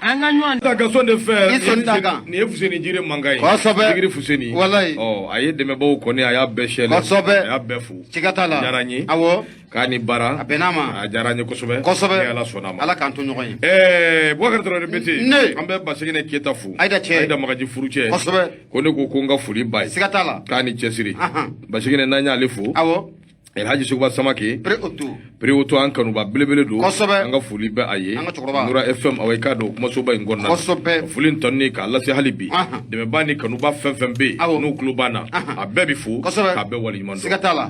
An ka ɲɔgɔn Ta gasɔn de fɛ. I sɔnni t'a kan. Nin ye Fuseni Jire mankan ye. Kosɛbɛ. Jigiri Fuseni. Walayi. Ɔ, a ye dɛmɛbaaw kɔni, a y'a bɛɛ sɛlɛ. Kosɛbɛ. A y'a bɛɛ fo. Siga t'a la. Diyara n ye. Awɔ. K'a ni baara. A bɛn'a ma. A diyara n ye kosɛbɛ. Kosɛbɛ. Ni Ala sɔnna a ma. Ala k'an to ɲɔgɔn ye. Bubakari Tarawele Bete. Ne. An bɛ Baseginɛ Keyita fo. Ayida cɛ. Ayida Magaji furucɛ. Kosɛbɛ. Ko ne ko n ka foli b'a ye. Siga t'a la. K'a ni cɛsiri. Baseginɛ, n'an y'ale fo. Elhaji Seguba Samake. Pré auto. Pré-auto, an kanuba belebele don. Kosɛbɛ. An ka foli bɛ a ye. An ka cɛkɔrɔba. Nura FM, awa, i k'a dɔn, kumasoba in kɔnɔna na. Kosɛbɛ. Foli in tɔni k'a lase hali bi. Dɛmɛbaa ni kanuba fɛn fɛn bɛ yen. N'u tulo b'an na. A bɛɛ bi fo. Kosɛbɛ. K'a bɛɛ waleɲuman dɔn. Siga t'a la.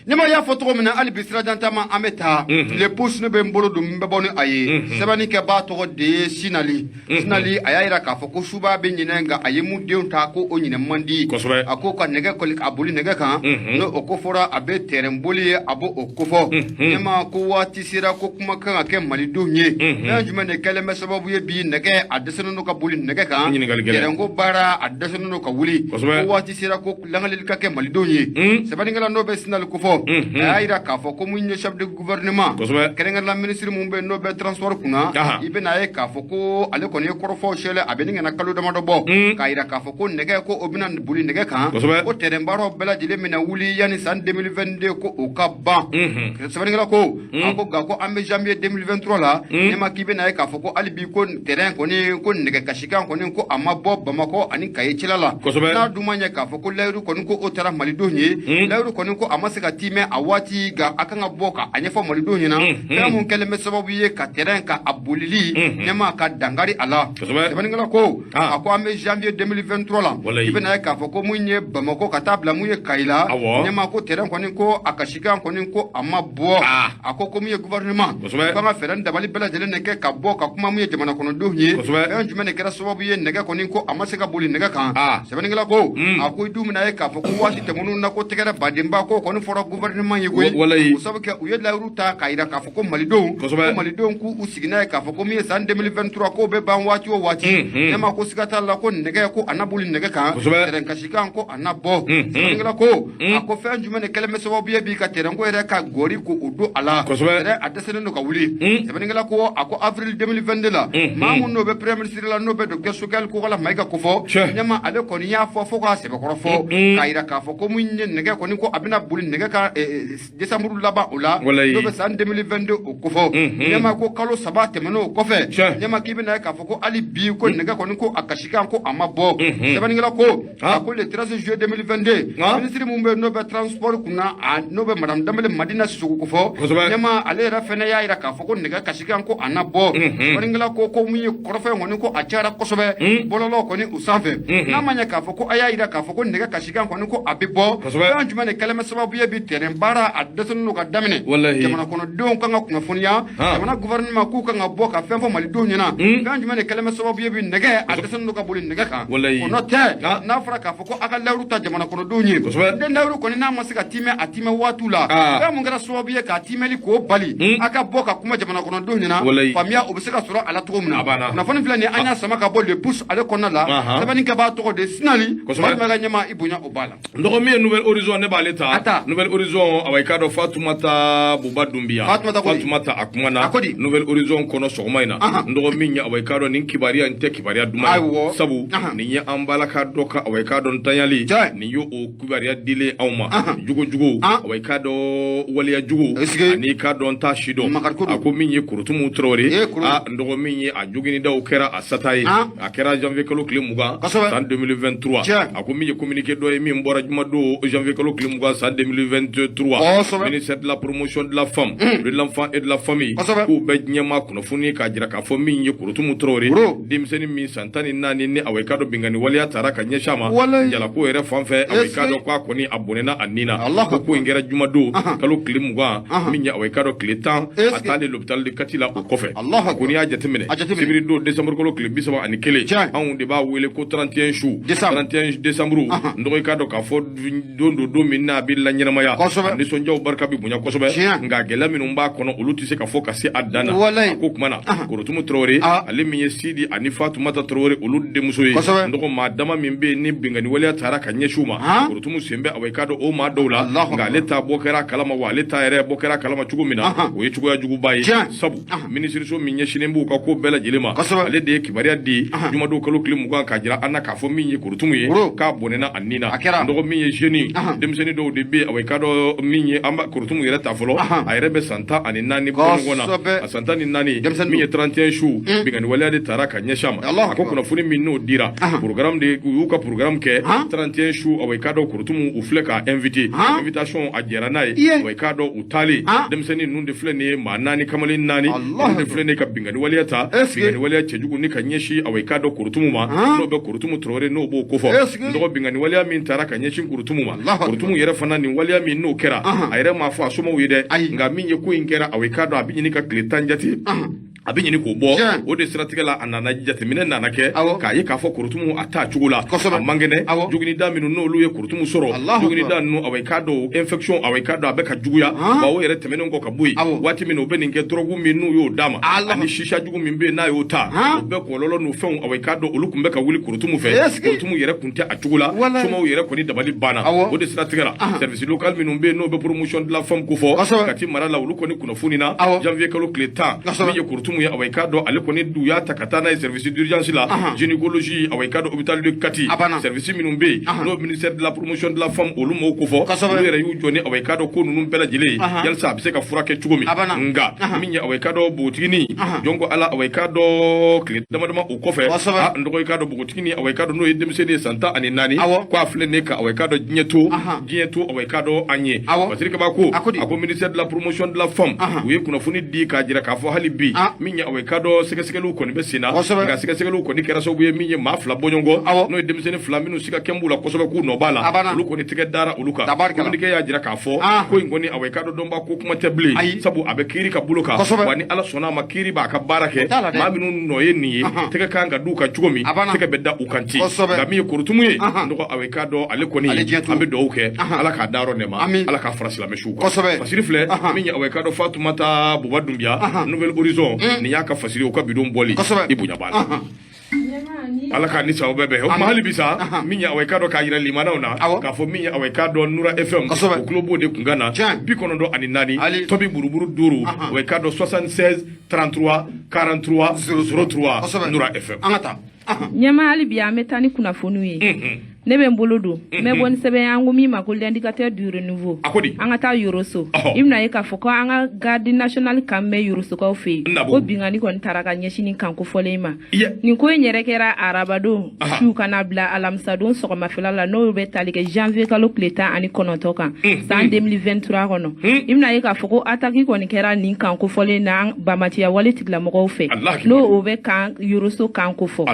Ni ma y'a fɔ cogo min na, hali bi sirajan taama, an bɛ taa Le Pouce. Ne bɛ n bolo don, n bɛ bɔ ni a ye. Sɛbɛnni kɛbaa tɔgɔ de ye Sinali. Sinali, a y'a yira k'a fɔ ko suba bɛ ɲinɛ, nka a ye mun denw ta ko o ɲinɛ man di. A ko ka nɛgɛ kɔli a boli nɛgɛ kan, n'o o ko fɔra, a bɛ tɛrɛn boli ye, a b'o o kofɔ. Ne ma ko waati sera ko kuma kan ka kɛ malidenw ye. Fɛn jumɛn de kɛlen bɛ sababu ye bi nɛgɛ a dɛsɛlen don ka boli nɛgɛ kan? Ɲininkali gɛlɛn. Tɛrɛnko baara a dɛsɛlen don ka wuli. Ko waati sera ko langaleli ka kɛ malidenw ye. Sɛbɛnnikɛla n'o bɛ Sinali kofɔ, a y'a yira k'a fɔ ko mun ye chef de gouvernement, kɛrɛnkɛrɛnla ministre mun bɛ yen n'o bɛ transport kunna, i bɛna ye k'a fɔ ko ale kɔni ye kɔrɔfɔw sɛlɛ, a bɛ ni kana kalo damadɔ bɔ, k'a yira k'a fɔ ko nɛgɛ ko o bɛna boli nɛgɛ kan, ko terrain baaraw bɛɛ lajɛlen bɛna wuli yanni san 2022 ko o ka ban. Sɛbɛnnikɛla ko, a ko nka ko an bɛ janvier 2023 la, ne ma k'i bɛna ye k'a fɔ ko hali bi ko terrain kɔni ko nɛgɛ kasikan kɔni ko a ma bɔ Bamakɔ ani Kaye cɛla la. N'a dun ma ɲɛ k'a fɔ ko layiru kɔni ko o taara malidenw ye, layiru kɔni ko a ma se ka timɛ a waati, nka a kan ka bɔ ka a ɲɛfɔ malidenw ɲɛna fɛn mun kɛlen bɛ sababu ye ka terrain ka a bolili ne ma ka dankari a la. Sɛbɛnnikɛla ko, a ko an bɛ janvier 2023 la, i bɛna ye k'a fɔ ko mun ye Bamakɔ ka taa bila mun ye Kayi la, ne ma ko terrain kɔni ko a kasikan kɔni ko a ma bɔ. A ko ko mun ye gouvernement ko an ka fɛɛrɛ ni dabali bɛɛ lajɛlen de kɛ ka bɔ ka kuma mun ye jamana kɔnɔdenw ye, fɛn jumɛn de kɛra sababu ye nɛgɛ kɔni ko a ma se ka boli nɛgɛ kan. Sɛbɛnnikɛla ko, a ko i dun bɛna ye k'a fɔ ko waati tɛmɛnenw na ko tɛgɛrɛ badenba ko kɔni fɔra gouvernement ye koyi. O sabu kɛ u ye layiru ta k'a yira k'a fɔ ko malidenw, ko malidenw k'u sigi n'a ye k'a fɔ ko min ye san 2023 k'o bɛ ban waati o waati, ne ma ko siga t'a la ko nɛgɛ ko a na boli nɛgɛ kan, terrain kasikan ko a na bɔ. Sɛbɛnnikɛla ko, a ko fɛn jumɛn de kɛlen bɛ sababu ye bi ka terrain ko yɛrɛ ka gɔri ko o don a la, terrain a dɛsɛlen don ka wuli. Sɛbɛnnikɛla ko, a ko avril 2022 la, maa mun n'o bɛ premier ministre la, n'o bɛ docteur Choguel Kokalla Maïga kofɔ, ne ma ale kɔni y'a fɔ fo k'a sɛbɛkɔrɔ fɔ k'a yira k'a fɔ ko mun ye nɛgɛ kɔni ko a bɛna boli nɛgɛ kan décembre laban o la, n'o bɛ san 2022 o kofɔ. Ne ma ko kalo 3 tɛmɛnen o kɔfɛ, ne ma k'i bɛna ye k'a fɔ ko hali bi ko nɛgɛ kɔni ko a kasikan ko a ma bɔ. Sɛbɛnnikɛla ko, a ko le 13 juillet 2022, ministre mun bɛ yen n'o bɛ transport kunna, n'o bɛ madame Danbele Madina Sissoko kofɔ, ne ma ale yɛrɛ fɛnɛ y'a yira k'a fɔ ko nɛgɛ kasikan ko a na bɔ. Sɛbɛnnikɛla ko mun ye kɔrɔfɔ in kɔni ko a cayara kosɛbɛ bɔlɔlɔ kɔni o sanfɛ. N'a ma ɲɛ k'a fɔ ko a y'a yira k'a fɔ ko nɛgɛ kasikan kɔni ko a bɛ bɔ, fɛn jumɛn de kɛlen bɛ sababu ye bi terrain baara a dɛsɛlen don ka daminɛ? Jamana kɔnɔdenw kan ka kunnafoniya, jamana gouvernement k'u kan ka bɔ ka fɛn fɔ malidenw ɲɛna, fɛn jumɛn de kɛlen bɛ sababu ye bi nɛgɛ a dɛsɛlen don ka boli nɛgɛ kan? O nɔ tɛ, n'a fɔra k'a fɔ ko a ka layiru ta jamana kɔnɔdenw ye, ne layiru kɔni n'a ma se ka timɛ a timɛ waatiw la, fɛn mun kɛra sababu ye k'a timɛli k'o bali, a ka bɔ ka kuma jamana kɔnɔdenw ɲɛna, faamuya o bɛ se ka sɔrɔ a la cogo min na. Kunnafoni filɛ nin ye, an y'a sama ka bɔ Le Pouce ale kɔnɔna la. Sɛbɛnnikɛbaa tɔgɔ de Sinali. Walima ka ɲɛma i bonya o b'a la. N dɔgɔ, min ye Nouvel Horizon, ne b'ale ta. Nouvel Horizon, awa, i k'a dɔn, Fatumata Buba Dunbiya. Fatumata ko di? Fatumata, a kuma na A ko di? Nouvel Horizon kɔnɔ sɔgɔma in na. N dɔgɔ, min ye, awa, i k'a dɔn, nin kibaruya in tɛ kibaruya duman ye, sabu nin ye an balaka dɔ ka, awa, i k'a dɔn, ntanyali nin ye o kibaruya dilen anw ma. Jogo jugu, awa, i k'a dɔn, waleya jugu. Ani k'a dɔn t'a si dɔn. A ko min ye Korotumu Tarawele, a n dɔgɔ, min ye a joginidaw kɛra a sata ye, a kɛra janvier kalo tile 20 san 2023. A ko min ye communiqué dɔ ye min bɔra jumadon janvier kalo tile 20 san 2023, ministère de la Promotion de la Femme, de l'Enfant et de la Famille, k'u bɛ diɲɛmaa kunnafoni k'a jira k'a fɔ min ye Korotumu Tarawele, denmisɛnnin min san 14 ni, awa, i k'a dɔn binkanni waleya taara ka ɲɛsin a ma jalako yɛrɛ fan fɛ, awa, i k'a dɔn k'a kɔni a bɔnɛna a ni na. Ko in kɛra jumadon kalo tile 20, min ye, awa, i k'a dɔn tile 10 a taalen l'hôpital de Kati la. O kɔfɛ, ko n'i y'a jateminɛ, sibiri don décembre kalo tile 31, anw de b'a wele ko 31 su, 31 décembre, n dɔgɔ, i k'a dɔn k'a fɔ don don, don min n'a bɛ laɲɛnamaya, a nisɔndiyaw barika bɛ bonya kosɛbɛ, nka gɛlɛya minnu b'a kɔnɔ, olu tɛ se ka fɔ ka se a dan na. A ko tuma na Korotumu Tarawele, ale min ye Sidi ani Fatumata Tarawele olu denmuso ye, n dɔgɔ, maa dama min bɛ yen ni binkanni waleya taara ka ɲɛsin u ma, Korotumu sen bɛ, awa, i k'a dɔn o maa dɔw la, nka ale ta bɔ kɛra a kalama wa? Ale ta yɛrɛ bɔ kɛra a kalama cogo min na, o ye cogoya juguba ye, sabu minisiriso min ɲɛsinnen b'u ka ko bɛɛ lajɛlen ma, ale de ye kibaruya di jumadon kalo tile 20 k'a jira an na k'a fɔ min ye Korotumu ye, k'a bɔnɛna a ni na. N dɔgɔ, min ye jeune denmisɛnnin dɔw de bɛ yen, awa, i k'a dɔn min ye an b'a Korotumu yɛrɛ ta fɔlɔ, a yɛrɛ bɛ san 14 bɔ ɲɔgɔn na, a san 14, min ye 31 su, binkanni waleya de taara ka ɲɛsin a ma. A ko kunnafoni min n'o dira, programme de, u y'u ka programme kɛ 31 su, awa, i k'a dɔn Korotumu u filɛ k'a invité, invitation a jɛra n'a ye. Awa, i k'a dɔn u taalen, denmisɛnnin ninnu de filɛ nin ye, maa naani, kamalen naani, olu de filɛ nin ye ka binkanni waleya ta, binkanni waleya cɛjugu ni ka ɲɛsin, awa, i k'a dɔn Korotumu ma, n'o bɛ Korotumu Tarawele, n'o b'o kofɔ. N dɔgɔ, binkanni waleya min taara ka ɲɛsin Korotumu ma, Korotumu yɛrɛ fana, nin waleya min n'o kɛra, a yɛrɛ m'a fɔ a somaw ye dɛ, nka min ye ko in kɛra, awa, i k'a dɔn a bɛ ɲini ka tile 10 jate, a bɛ ɲini k'o bɔ. O de siratigɛ la, a nana jateminɛ nana kɛ k'a ye k'a fɔ Korotumu a t'a cogo la, a man kɛnɛ. Joginida minnu n'olu ye Korotumu sɔrɔ, joginida ninnu, awa, i k'a dɔn infection, awa, i k'a dɔn a bɛ ka juguya wa. O yɛrɛ tɛmɛnen kɔ ka bɔ yen, waati min na u bɛ nin kɛ, drogue min n'u y'o d'a ma ani sisa jugu min bɛ yen n'a y'o ta, o bɛɛ kɔlɔlɔ n'o fɛnw, awa, i k'a dɔn olu tun bɛ ka wuli Korotumu fɛ. Korotumu yɛrɛ tun tɛ a cogo la, somaw yɛrɛ kɔni dabali banna. O de siratigɛ la, service local minnu bɛ yen n'o bɛ promotion de la femme kofɔ Kati mara la, olu kɔni kunnafoni na janvier kalo tile 10, min ye Korotumu ye, awa, i k'a dɔn ale kɔni u y'a ta ka taa n'a ye service d'urgence la, gynécologie, awa, i k'a dɔn hôpital de Kati. Service minnu bɛ yen n'o ministère de la Promotion de la Femme olu m'o kofɔ, olu yɛrɛ y'u jɔ ni, awa, i k'a dɔn ko ninnu bɛɛ lajɛlen ye yalisa a bɛ se ka furakɛ cogo min. Nka min ye, awa, i k'a dɔn npogotiginin, jɔn ko Ala, awa, i k'a dɔn tile dama dama o kɔfɛ, a n dɔgɔ, i k'a dɔn npogotiginin, awa, i k'a dɔn n'o ye denmisɛnnin ye san 14, ko a filɛ nin ye ka, awa, i k'a dɔn diɲɛ to, diɲɛ to, awa, i k'a dɔn an ye. Fasiri Kaba ko, a ko ministère de la Promotion de la Femme u ye kunnafoni di k'a jira k'a fɔ hali bi, min ye, awa, i k'a dɔn sɛgɛsɛgɛliw kɔni bɛ sen na, nka sɛgɛsɛgɛliw kɔni kɛra sababu ye min ye maa fila bɔɲɔgɔn, n'o ye denmisɛnnin fila minnu siga kɛn b'u la kosɛbɛ k'u nɔ b'a la, olu kɔni tɛgɛ dara olu kan. Communiqué y'a jira k'a fɔ ko in kɔni, awa, i k'a dɔn dɔnba ko kuma tɛ bilen, sabu a bɛ kiiri ka bolo kan wa. Ni Ala sɔnna a ma, kiiri b'a ka baara kɛ. Maa minnu nɔ ye nin ye, tɛgɛ kan ka d'u kan cogo min, tɛgɛ bɛ da u kan ten. Nka min ye Korotumu ye, n dɔgɔ, awa, i k'a dɔn ale kɔni, an bɛ dugawu kɛ, Ala k'a dayɔrɔ nɛma, Ala k'a fara silamɛ suw kan. Fasiri filɛ min ye, awa, i k'a dɔn Fatumata Buba Dunbiya, Nouvel Horizon, nin y'a ka fasiri, o ka bidon bɔli i bonya b'a la. Ala k'a ni sababu bɛɛ bɛn. O tuma hali bi sa, min ye, awa, i k'a dɔn k'a yira limanaw na k'a fɔ min ye, awa, i k'a dɔn Nura FM, o tulo b'o de kunkan na, 94 tomi buruburu 5, awa, i k'a dɔn 76 33 43 03, Nura FM. An ka taa. Ɲɛma, hali bi an bɛ taa ni kunnafoniw ye. Ne bɛ n bolo don n bɛ bɔ ni sɛbɛn ye, an ko min ma ko L'Indicateur du Renouveau. A ko di? An ka taa Yoroso. I bɛna ye k'a fɔ ko an ka garde nationale kan bɛ Yorosokaw fɛ yen, ko binkanni kɔni taara ka ɲɛsin nin kan kofɔlen ma. Nin ko in yɛrɛ kɛra arabadon su ka na bila alamisadon sɔgɔmafɛla la, n'o bɛ tali kɛ janvier kalo tile 19 kan san 2023 kɔnɔ. I bɛna ye k'a fɔ ko attaque kɔni kɛra nin kan kofɔlen na bamatiya wale tigilamɔgɔw fɛ, n'o o bɛ kan Yoroso kan kofɔ.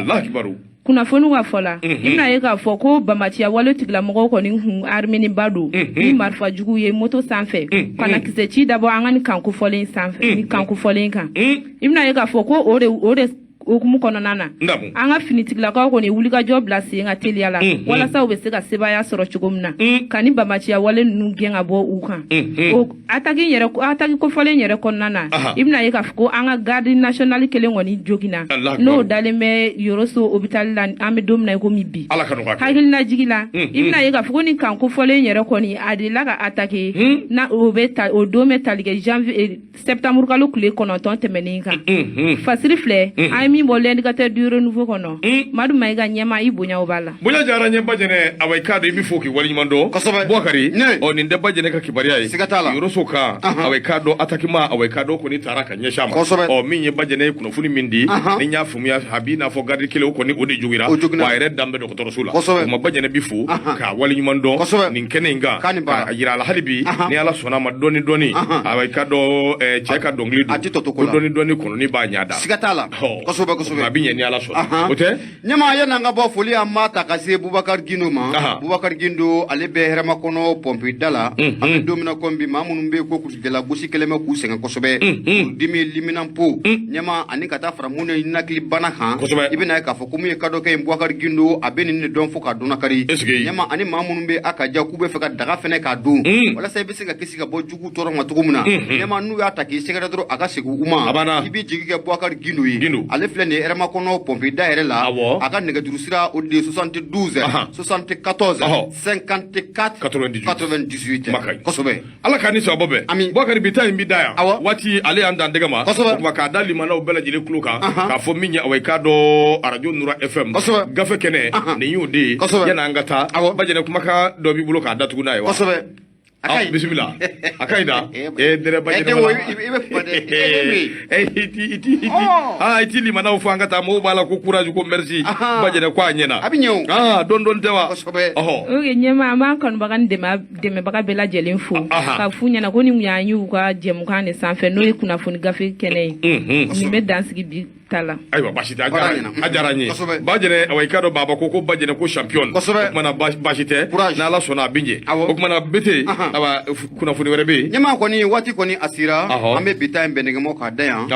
Kunnafoniw ka fɔ la, i bɛna ye k'a fɔ ko bamatiya wale tigilamɔgɔw kɔni kun armeniba don ni marifa jugu ye moto sanfɛ ka na kisɛ ci dabɔ an ka nin kan kofɔlen sanfɛ, ni kan kofɔlen kan. I bɛna ye k'a fɔ ko o de hukumu kɔnɔna na, an ka finitigilakaw kɔni wulikajɔ bila sen ka teliya la walasa u bɛ se ka sebaaya sɔrɔ cogo min na ka ni bamatiya wale ninnu gɛn ka bɔ u kan. O attaque yɛrɛ, attaque kofɔlen yɛrɛ kɔnɔna na, i bɛna ye k'a fɔ ko an ka garde nationale kelen kɔni joginna, n'o dalen bɛ Yoroso hôpital la an bɛ don min na i komi bi. Hakilinajigi la, i bɛna ye k'a fɔ ko nin kan kofɔlen yɛrɛ kɔni a delila ka attaque na, o bɛ ta, o don bɛ tali kɛ janvier septembre kalo tile 9 tɛmɛnen kan. Fasiri filɛ an ye min min bɔ L'Indicateur du Renouveau kɔnɔ, Madu Mayiga, ɲɛma, i bonya o b'a la. Bonya diyara n ye. Bajɛnɛ, awa, i k'a dɔn i bɛ fo k'i waleɲuman dɔn. Bubakari. Ne. Ɔ, nin tɛ Bajɛnɛ ka kibaruya ye. Siga t'a la. Yoroso kan, awa, i k'a dɔn attaque ma, awa, i k'a dɔn kɔni taara ka ɲɛsin a ma. Ɔ, min ye Bajɛnɛ ye kunnafoni min di, ni n y'a faamuya, a b'i n'a fɔ garde kelen o kɔni, o de jogira. O joginna. Wa a yɛrɛ dan bɛ dɔgɔtɔrɔso la. O ma Bajɛnɛ bi fo k'a waleɲuman dɔn nin kɛnɛ in kan. K'a ni baara. K'a yira a la hali bi, ni Ala sɔnna a ma, dɔɔni dɔɔni, awa, i k'a dɔn cɛ ka dɔnkili don A ti tɔ to ko la. Dɔɔni dɔɔni kɔnɔni b'a ɲa da. Siga t'a la. Ɔ, Kosɛbɛ. a bɛ ɲɛ ni Ala sɔnna. O tɛ. Ɲɛma, yan'an ka bɔ, foli an b'a ta ka se Bubakari Gindo ma. Bubakari Gindo, ale bɛ Hɛrɛmakɔnɔ pɔnpe da la. An bɛ don min na komi bi, maa minnu bɛ yen ko kulusijala gosi kɛlen bɛ k'u sɛgɛn kosɛbɛ, dimi, liminanpo, ɲɛma, ani ka taa fara minnu ye ninakili bana kan, i bɛna ye k'a fɔ ko min ye kadɔ kɛ yen, Bubakari Gindo, a bɛ nin de dɔn fo k'a dɔnna kari. Est-ce que- Ɲɛma, ani maa minnu bɛ a ka ja k'u bɛ fɛ ka daga fɛnɛ k'a dun walasa i bɛ se ka kisi ka bɔ jugu tɔɔrɔ ma cogo min na, ɲɛma, n'u y'a ta k'i sɛgɛrɛ dɔrɔn, a ka segin u ma. A banna. I b'i jigi kɛ Bubakari Gindo ye. Gindo. Ale filɛ nin ye Hɛrɛmakɔnɔ pɔnpe da yɛrɛ la. A ka nɛgɛjuru sira, o de ye 72 74 54 98. 98. Kuma ka ɲi. Kosɛbɛ. Ala k'a ni sababa bɛn. Ami. Bubakari, bi ta in bi da yan. Waati ale y'an dan dɛgɛ ma. O tuma k'a da limanaw bɛɛ lajɛlen tulo kan k'a fɔ min ye, awa, i k'a dɔn arajo Nura FM gafe kɛnɛ, nin y'o de ye. Yan'an ka taa, Bajɛnɛ, kumakan dɔ b'i bolo k'a datugu n'a ye wa? Kosɛbɛ, a ka Ah, ɲi. Bisimila, a ka ɲi da. Eh, dɛrɛ Bajɛnɛ. Eh, den wo, i bɛ kuma dɛ. Eh, den bɛ yen. Eh, i ti ah, i ti limanaw fɔ an ka taa, mɔgɔw b'a la ko courage, ko merci. Bajɛnɛ ko a ɲɛna. A bɛ ɲɛ o. Ah, dɔɔni dɔɔni tɛ wa? Kosɛbɛ. Ɔhɔ. Ok, ɲɛma, an b'an kanubaga ni dɛmɛbaga bɛɛ lajɛlen fo ka f'u ɲɛna ko nin kun y'an y'u ka jɛmukan de sanfɛ, n'o ye kunnafoni gafe kɛnɛ ye. Nin bɛ dan sigi bi ta la. Ayiwa, baasi tɛ, a Baara diyara ɲɛna. a diyara n ye. Bajɛnɛ, awa, i k'a dɔn baba ko Bajɛnɛ ko champion. Kosɛbɛ. O kumana baasi tɛ. Courage. N'Ala sɔnna, a bɛ ɲɛ. O kumana bete, awa, kunnafoni wɛrɛ bɛ yen? Ɲɛma kɔni, waati kɔni a sera. An bɛ bi ta in bɛn nɛgɛmɔ k'a da yan.